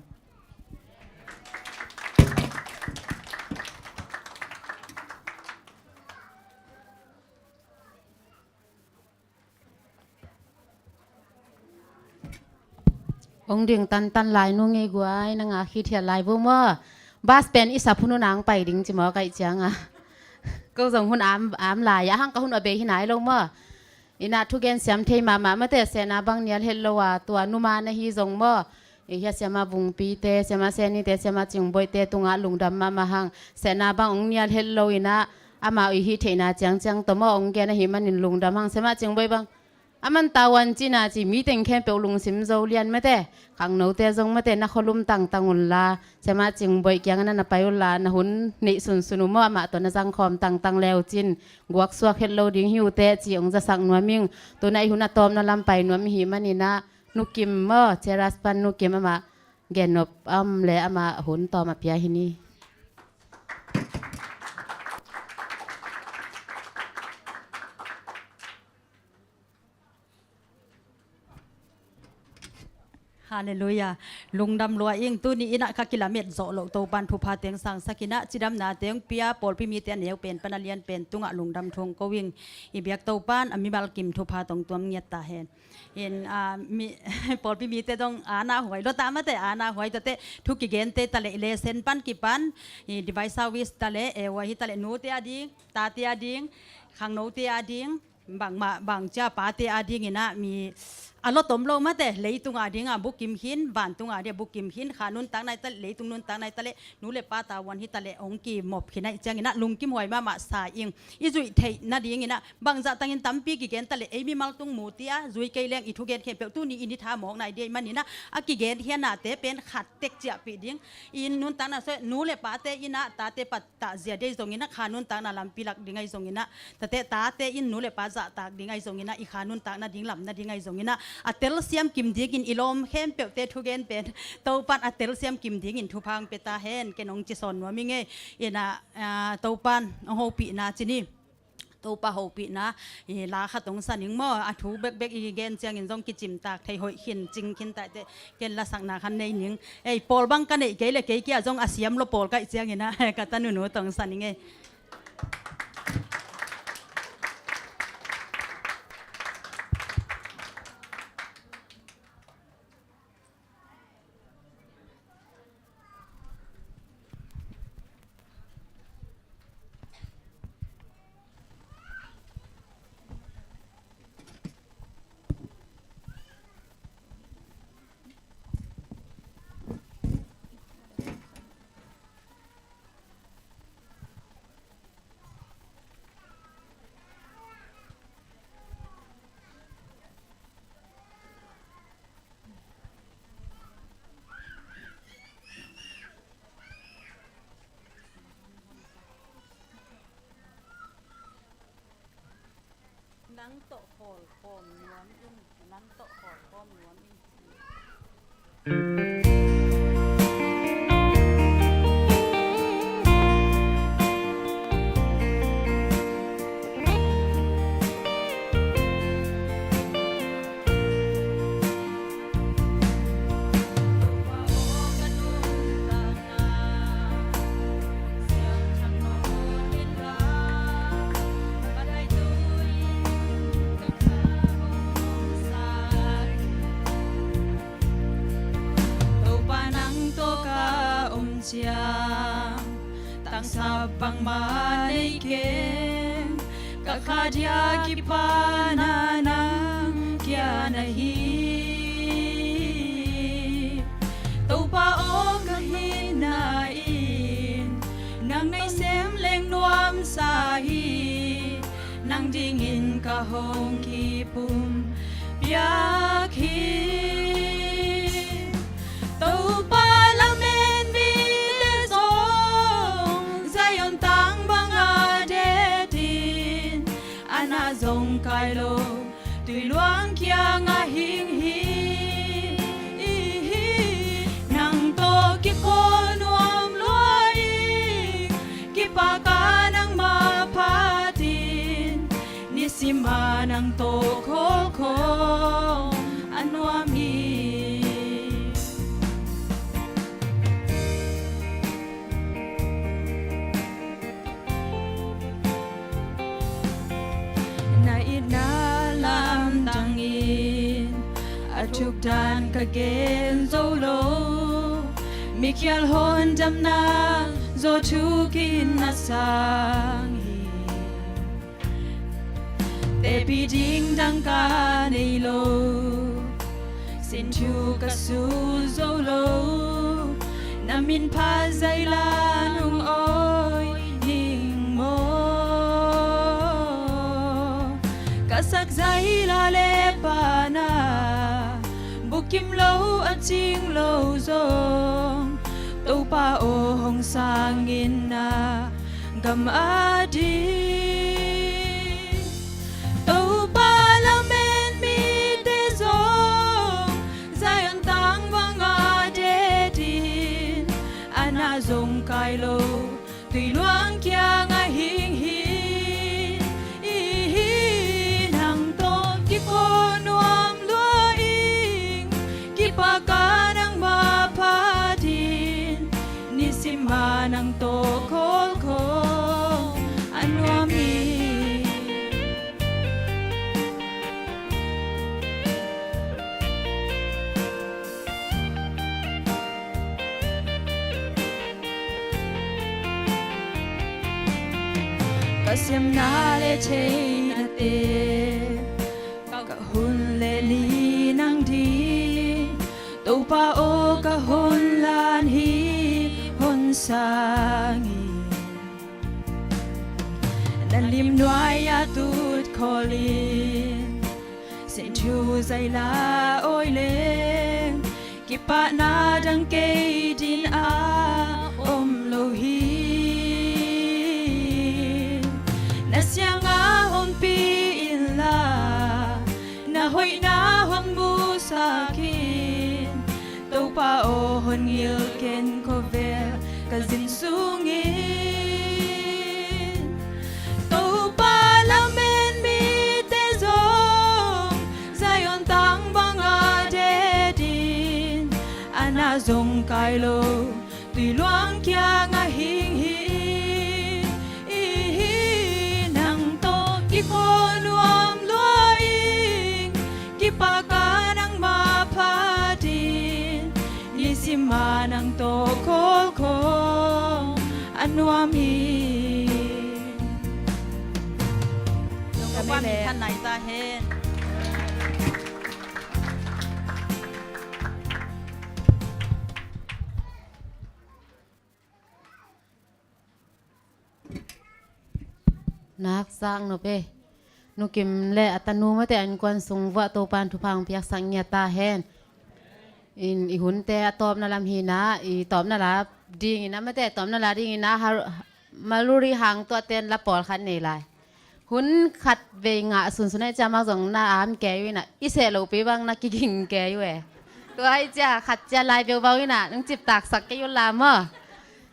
Ong ding tantan lai nu ngei guai, na ngah khit hial lai vo maw. Bas pen i sap hun uh nang pai ding ci maw, kaih cianga. Ko zong hun am, am lai a hang ka hun a bei hi nai lo maw. Ina thugen siam thei mahmah mate, sehna bang nial het lo a, tua numa na hi zong maw. I hia Siama Vungpite, Siama Senite, Siama Cingboite tungah lungdam mahmah hang. Sehna bang ong nial het lo ina, amau i hih theihna ciangciang tawh maw ong gen ahih manin lungdam hang. Siama Cingboi bang a man tavuan cina ci, mi teng khempeuh lungsim zo lian mate. Khangnote zong mate, na khualum tangtang unla, Siama Cingboih kiangah na na pai unla, na hun neih sunsun uh maw, amah tawh na zangkhawm tangtang le uh cin guaksuak het lo ding hi uh teh ci ong zasak nuam ing. Tuna i hun a tawpna lam pai nuam i hih manin ah, Nu Kim maw, Cheras pan Nu Kim amah gennop a om le amah hun tawm a pia hi ni. Halleluiah. Lungdam lua ing, tuni in ah ka kilamet zawh loh Topan thupha teng sangsak in ah, cidamna teng pia, pawlpi mite a neu pen pan a lian pen tungah lungdam thu ong ko ing. I biak Topan a mimal kim thupha tawh ong tuam ngiat ta hen. In, ah, mi, pawlpi mite dong ana huai lo ta mate, ana huai tate thu kigente ta leh, lesson pan kipan, i device service ta leh, e huai hi ta leh, nute a ding, tate a ding, khangnote a ding, bangmah bangcia pate a ding in ah mi a lot om lo mate, leitung a ding a bukim khin, vantung a ding a bukim khin, kha nuntak nai ta leh, leitung nuntak nai ta leh, nu le pa tavuan hi ta leh ong kimop khin ahih ciangin ah lungkim huai mahmah sa ing. I zuih theih nadingin ah bangzah tangin tampi kigen ta leh ei mimal tung mu tia zui kei leng i thugen khempeuh tuni in i tha mawk nai ding ahih manin ah a kigen khiatnate pen khat tek ciahpih ding. In nuntakna seh, nu le pate in ah tate pattah zia ding ahi zongin ah, kha nuntakna lampi lak ding ahi zongin ah, tate, tate in nu le pa zahtak ding ahi zongin ah, i kha nuntakna ding lam nading ahi zongin ah, a telsiam kim dingin i lawm khempeuhte thugen pen Topan a telsiam kim dingin thupha ong pia ta hen, ken ong ci sawn nuam ing ei. In ah, ah, Topan ong hopihna cini, Topa hopihna, i la khat ong sa ning maw, a thu bekbek i gen ciangin zong kicimtak thei hoih khin, cing khin taite, ken lasakna khan nei ning. Ei, pawl bang ka neih kei le kei kia zong a siam lo pawl kaih ciangin ah, ka tanunu tawh ong sa ning ei. Nang tawh khawl khawm nuam in, nang tawh khawl khawm nuam in. Topa nang tawh ka om ciang tangsap bangmah nei keng, ka kha dia kipana nang kia na hi. Topa aw ka hihna in nang nei sem leng nuamsa hi, nang dingin ka hong kipum piak hi. Ai lo, tui luang kiangah hing hi. Nang tawh kikhawl nuam lua ing, kipak a nangmah phatin, nisim a nang tawh khawl khawng a nuam hi. Na itna lamdangin a thuk dan ka gen zo lo, mikhial hon damna zaw thukin na sang hi. Tepih ding dang ka nei lo, sin thu ka su zo lo, na min phat zaila nong awi ning maw? Ka sak zaila le pana, bukim lo a cing lo zong, Topa aw hong sang in na gam a ding. Topa lamen mite zong Zion tang banga det in, a na zong kai lo, tui luang kiangah hing hi. Nang tawh kikhawl nuam lua ing, kipak a nangmah phatin, nisim a nang tawh khawl khawng a nuam hi. Ka siamna le theinate ka hun le ni nang ding, Topa aw ka hun lan hi hon sang hi. Na lim nuai a tut khawlin, sin thu zaila awi leng, kipahna dang kei din a om lo hi. Na siangah honpi inla, na hoihna hong musak in, Topa aw hon ngilken khawvel ka zin sungin. Topa lamen mite zong Zion tang banga det in, a na zong kai lo, tui luang kiangah hing hi. Nang tawh kikhawl nuam lua ing, kipak a nangmah phatin, nisim a nang tawh khawl khawng a nuam hi. Topa min thanna hi ta hen. Nak sang no pe. Nu Kim le a tanu mate a innkuan sung vuah Topan thupha hong piaksak ngiat ta hen. In i hunte a tawpna lam hi na, i tawpna la dingin a mate, tawpna la dingin a har, Maluri hang tuaten la pawlkhat nei lai. Hun khat vei ngah sunsun a i cia mak zong na am kei uh ina, i seh lopi bang na kiging kei uh e. Tua a i cia khat cia lai veuvau ina, nung ciptaksak kei uh la maw.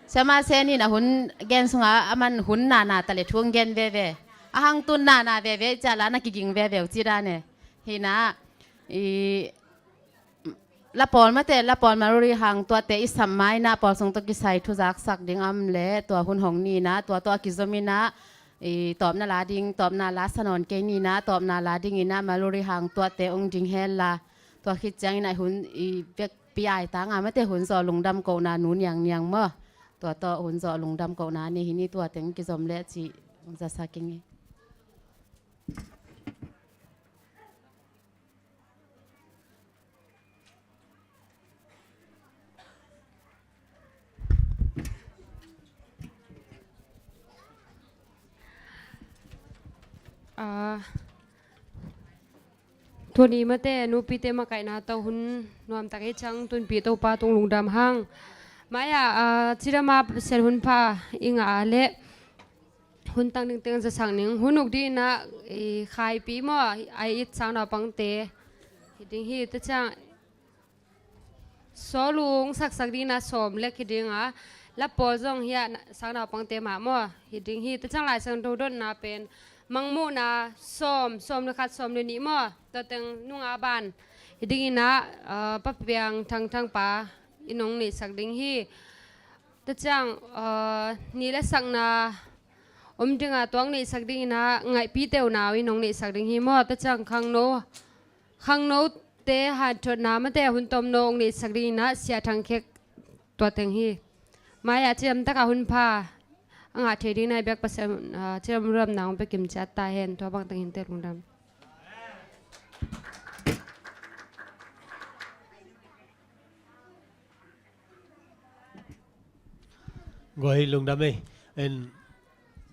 Siama sen ina hun gen sunga aman hun nana ta le thu hong gen veve. A hang tun nana veve i cia la na kiging veve uh ci dan e. Hi na, i La pawl mate, la pawl Maluri hang tuate i sam mai na pawl sung tawh kisai thu zaksak ding a om le tua hun hong ni na, tua tawh a kizom ina, i tawpna la ding, tawpna la sa nawn kei ni na, tawpna la ding ina Maluri hang tuate ong ding hen la, tua khit ciangin a hun i vekpi ai tanga mate hun zawh lungdam kohna nu niang niang maw, tua tawh hun zawh lungdam kohna ni hi ni, tua teng kizom le ci zasak ing e. Ah, tuni mate nupite makaihna tawh hun nuamtak hi ciang tunpi Topa tung lungdam hang. Maya, ah, cidama sian hun pha i ngah a leh Hun tang ding teng zasak ning. Hun uk ding inah, i, Khaipi maw, a it sang naupangte hi ding hi. Tua ciang Sawlung saksak ding inah sawm lek hi ding a, Lapawl zong hi a, sang naupangte mah maw hi ding hi. Tua ciang Lai Siangtho dotna pen Mangmuhna sawm, sawm le khat, sawm le nih maw, tua teng nunga ban hi ding inah, ah, Pa Piang Thangthang pa in hong neihsak ding hi. Tua ciang, ah, ni le sakna om ding a, tua hong neihsak ding inah Ngaihpite unau in hong neihsak ding hi maw. Tua ciang khangno, khangnote hanthotna mate hun tomno hong neihsak ding inah Sia Thang Khek tua teng hi. Mai-ah cidam takin hun pha a ngah thei ding inah i biak Pasian, ah, cidam ruamna hong pia kim ciat ta hen. Tua bang teng hi inteh, lungdam. Guai, lungdam ei. En,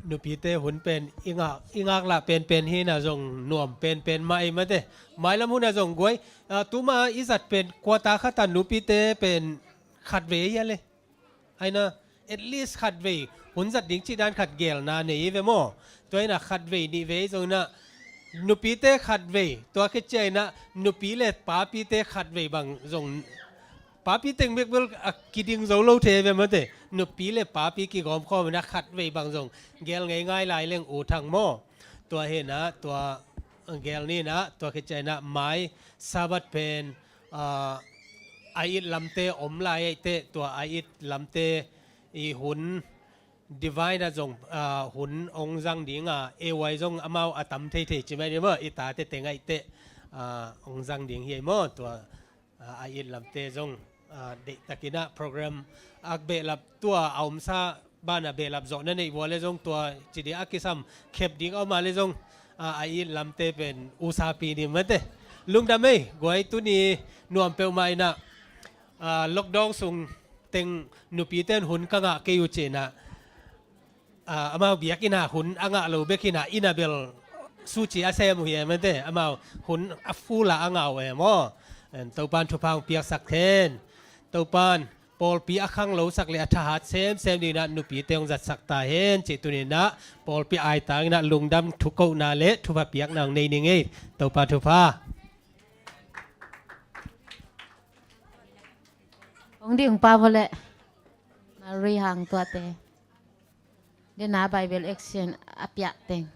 nupite hun pen i ngak, i ngaklah penpen hi inah zong nuam penpen mah ei mate. Mailam hun ah zong guai, ah, tuma i zat pen quarter khat ah nupite pen khatvei hi a le. Ai na, at least khatvei hun zat ding cih dan khat geelna nei hi ve maw. Tua inah khatvei, nihvei zong inah nupite khatvei, tua khit ciang inah nupi le papite khatvei bang zong, papi teng bek bel a kiding zo lo thei ve mate. Nupi le papi kigawmkhawm inah khatvei bang zong geel ngei ngai lai leng, U Thang maw. Tua hi inah, tua geel ni inah, tua khit ciang inah mai Sabbath pen, ah, a it lamte om lai ahih teh, tua a it lamte i hun Divine ah zong, ah, hun hong zang ding a, A Y zong amau a tam theithei ci mai ni maw, i tate teng ahih teh, ah, hong zang ding hi ei maw. Tua, ah, a it lamte zong, ah, deihtak inah program a behlap, tua a omsa banah behlap zawh na neih vua le zong tua ci ding a kisam khep ding a om a le zong, ah, a it lamte pen usapi ni mate. Lungdam ei, guai, tuni nuam peuhmah inah, ah, lockdown sung teng nupite in hun ka ngah kei uh ci inah, ah, amau biakinn ah hun a ngah lo bek hi inah, inn ah bel suci a sem uh hi ei mate. Amau hun a full a ngah uh ei maw. En, Topa'n thupha hong piaksak hen. Topa'n pawlpi a khanglosak le a thahat semsem ding inah nupite hong zatsak ta hen cih tuni inah pawlpi aitang inah lungdam thukohna le thupha piakna hong nei ning ei. Topa thupha. Hong dih hong pa vawleh. Mary Hang tuate. Dena Bible Action a piak teng.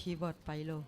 Keyboard pai lo.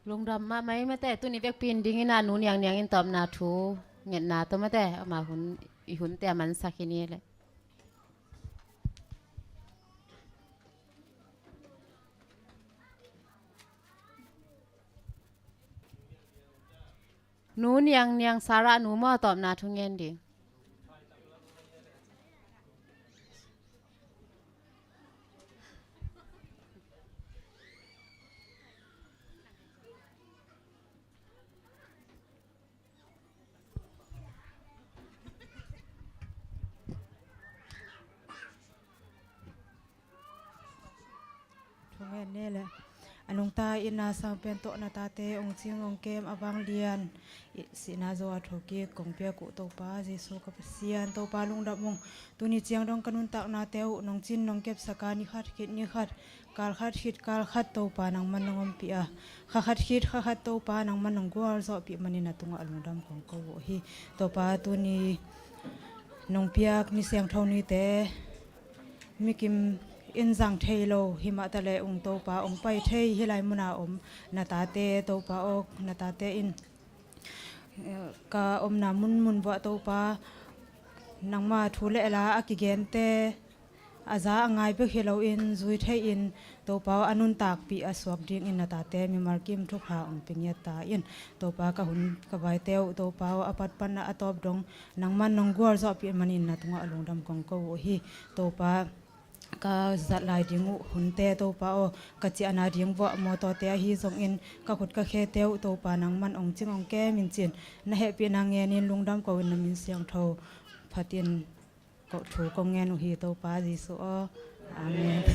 Lungdam mahmah ei mate, tuni vekpi in dingin a Nu Niang Niang in tawpna thu ngetna tawh mate, ama hun, i hunte a mansak hi ni leh. Nu Niang Niang, Sarah nu maw, tawpna thu ngen ding. Thungen ni leh. A nungta itna sangpen tawh na tate ong cing ong kem a vanglian, i sihna zaw a thokik kong piak uh Topa Jesu ka Pasian, Topa lungdam ung. Tuni ciang dong ka nuntaknate uh nong cin nong kepsak a, ni khat khit ni khat, kal khat khit kal khat Topa nangman nong ompih a, kha khat khit kha khat Topa nangman nong gualzawhpih manin na tungah lungdam kong ko uh hi. Topa tuni nong piak mi siangtho nite, mi kim in zang thei lo, himah taleh ung Topa ong pai thei hih lai muna om na tate Topa aw, na tate in, eh, ka omna munmun vuah Topa nangma thu le la a kigente a za a ngai bek hi loin zui thei in Topa aw, a nuntakpih a suak dingin na tate mimal kim thupha ong pia ngiat ta in. Topa ka hun ka vaite uh Topa aw, a patpat na a tawp dong nangman nong gualzawhpih manin na tungah lungdam kong ko uh hi. Topa ka zat lai ding uh hunte Topa aw, ka ciahna ding vuah mawtawte ahi zongin ka khut ka khete uh Topa nangman ong cing ong kem in cin, na hehpihna ngenin lungdam ko in na min siangtho phatin ko thu kong ngen uh hi Topa Jesu aw. Amen.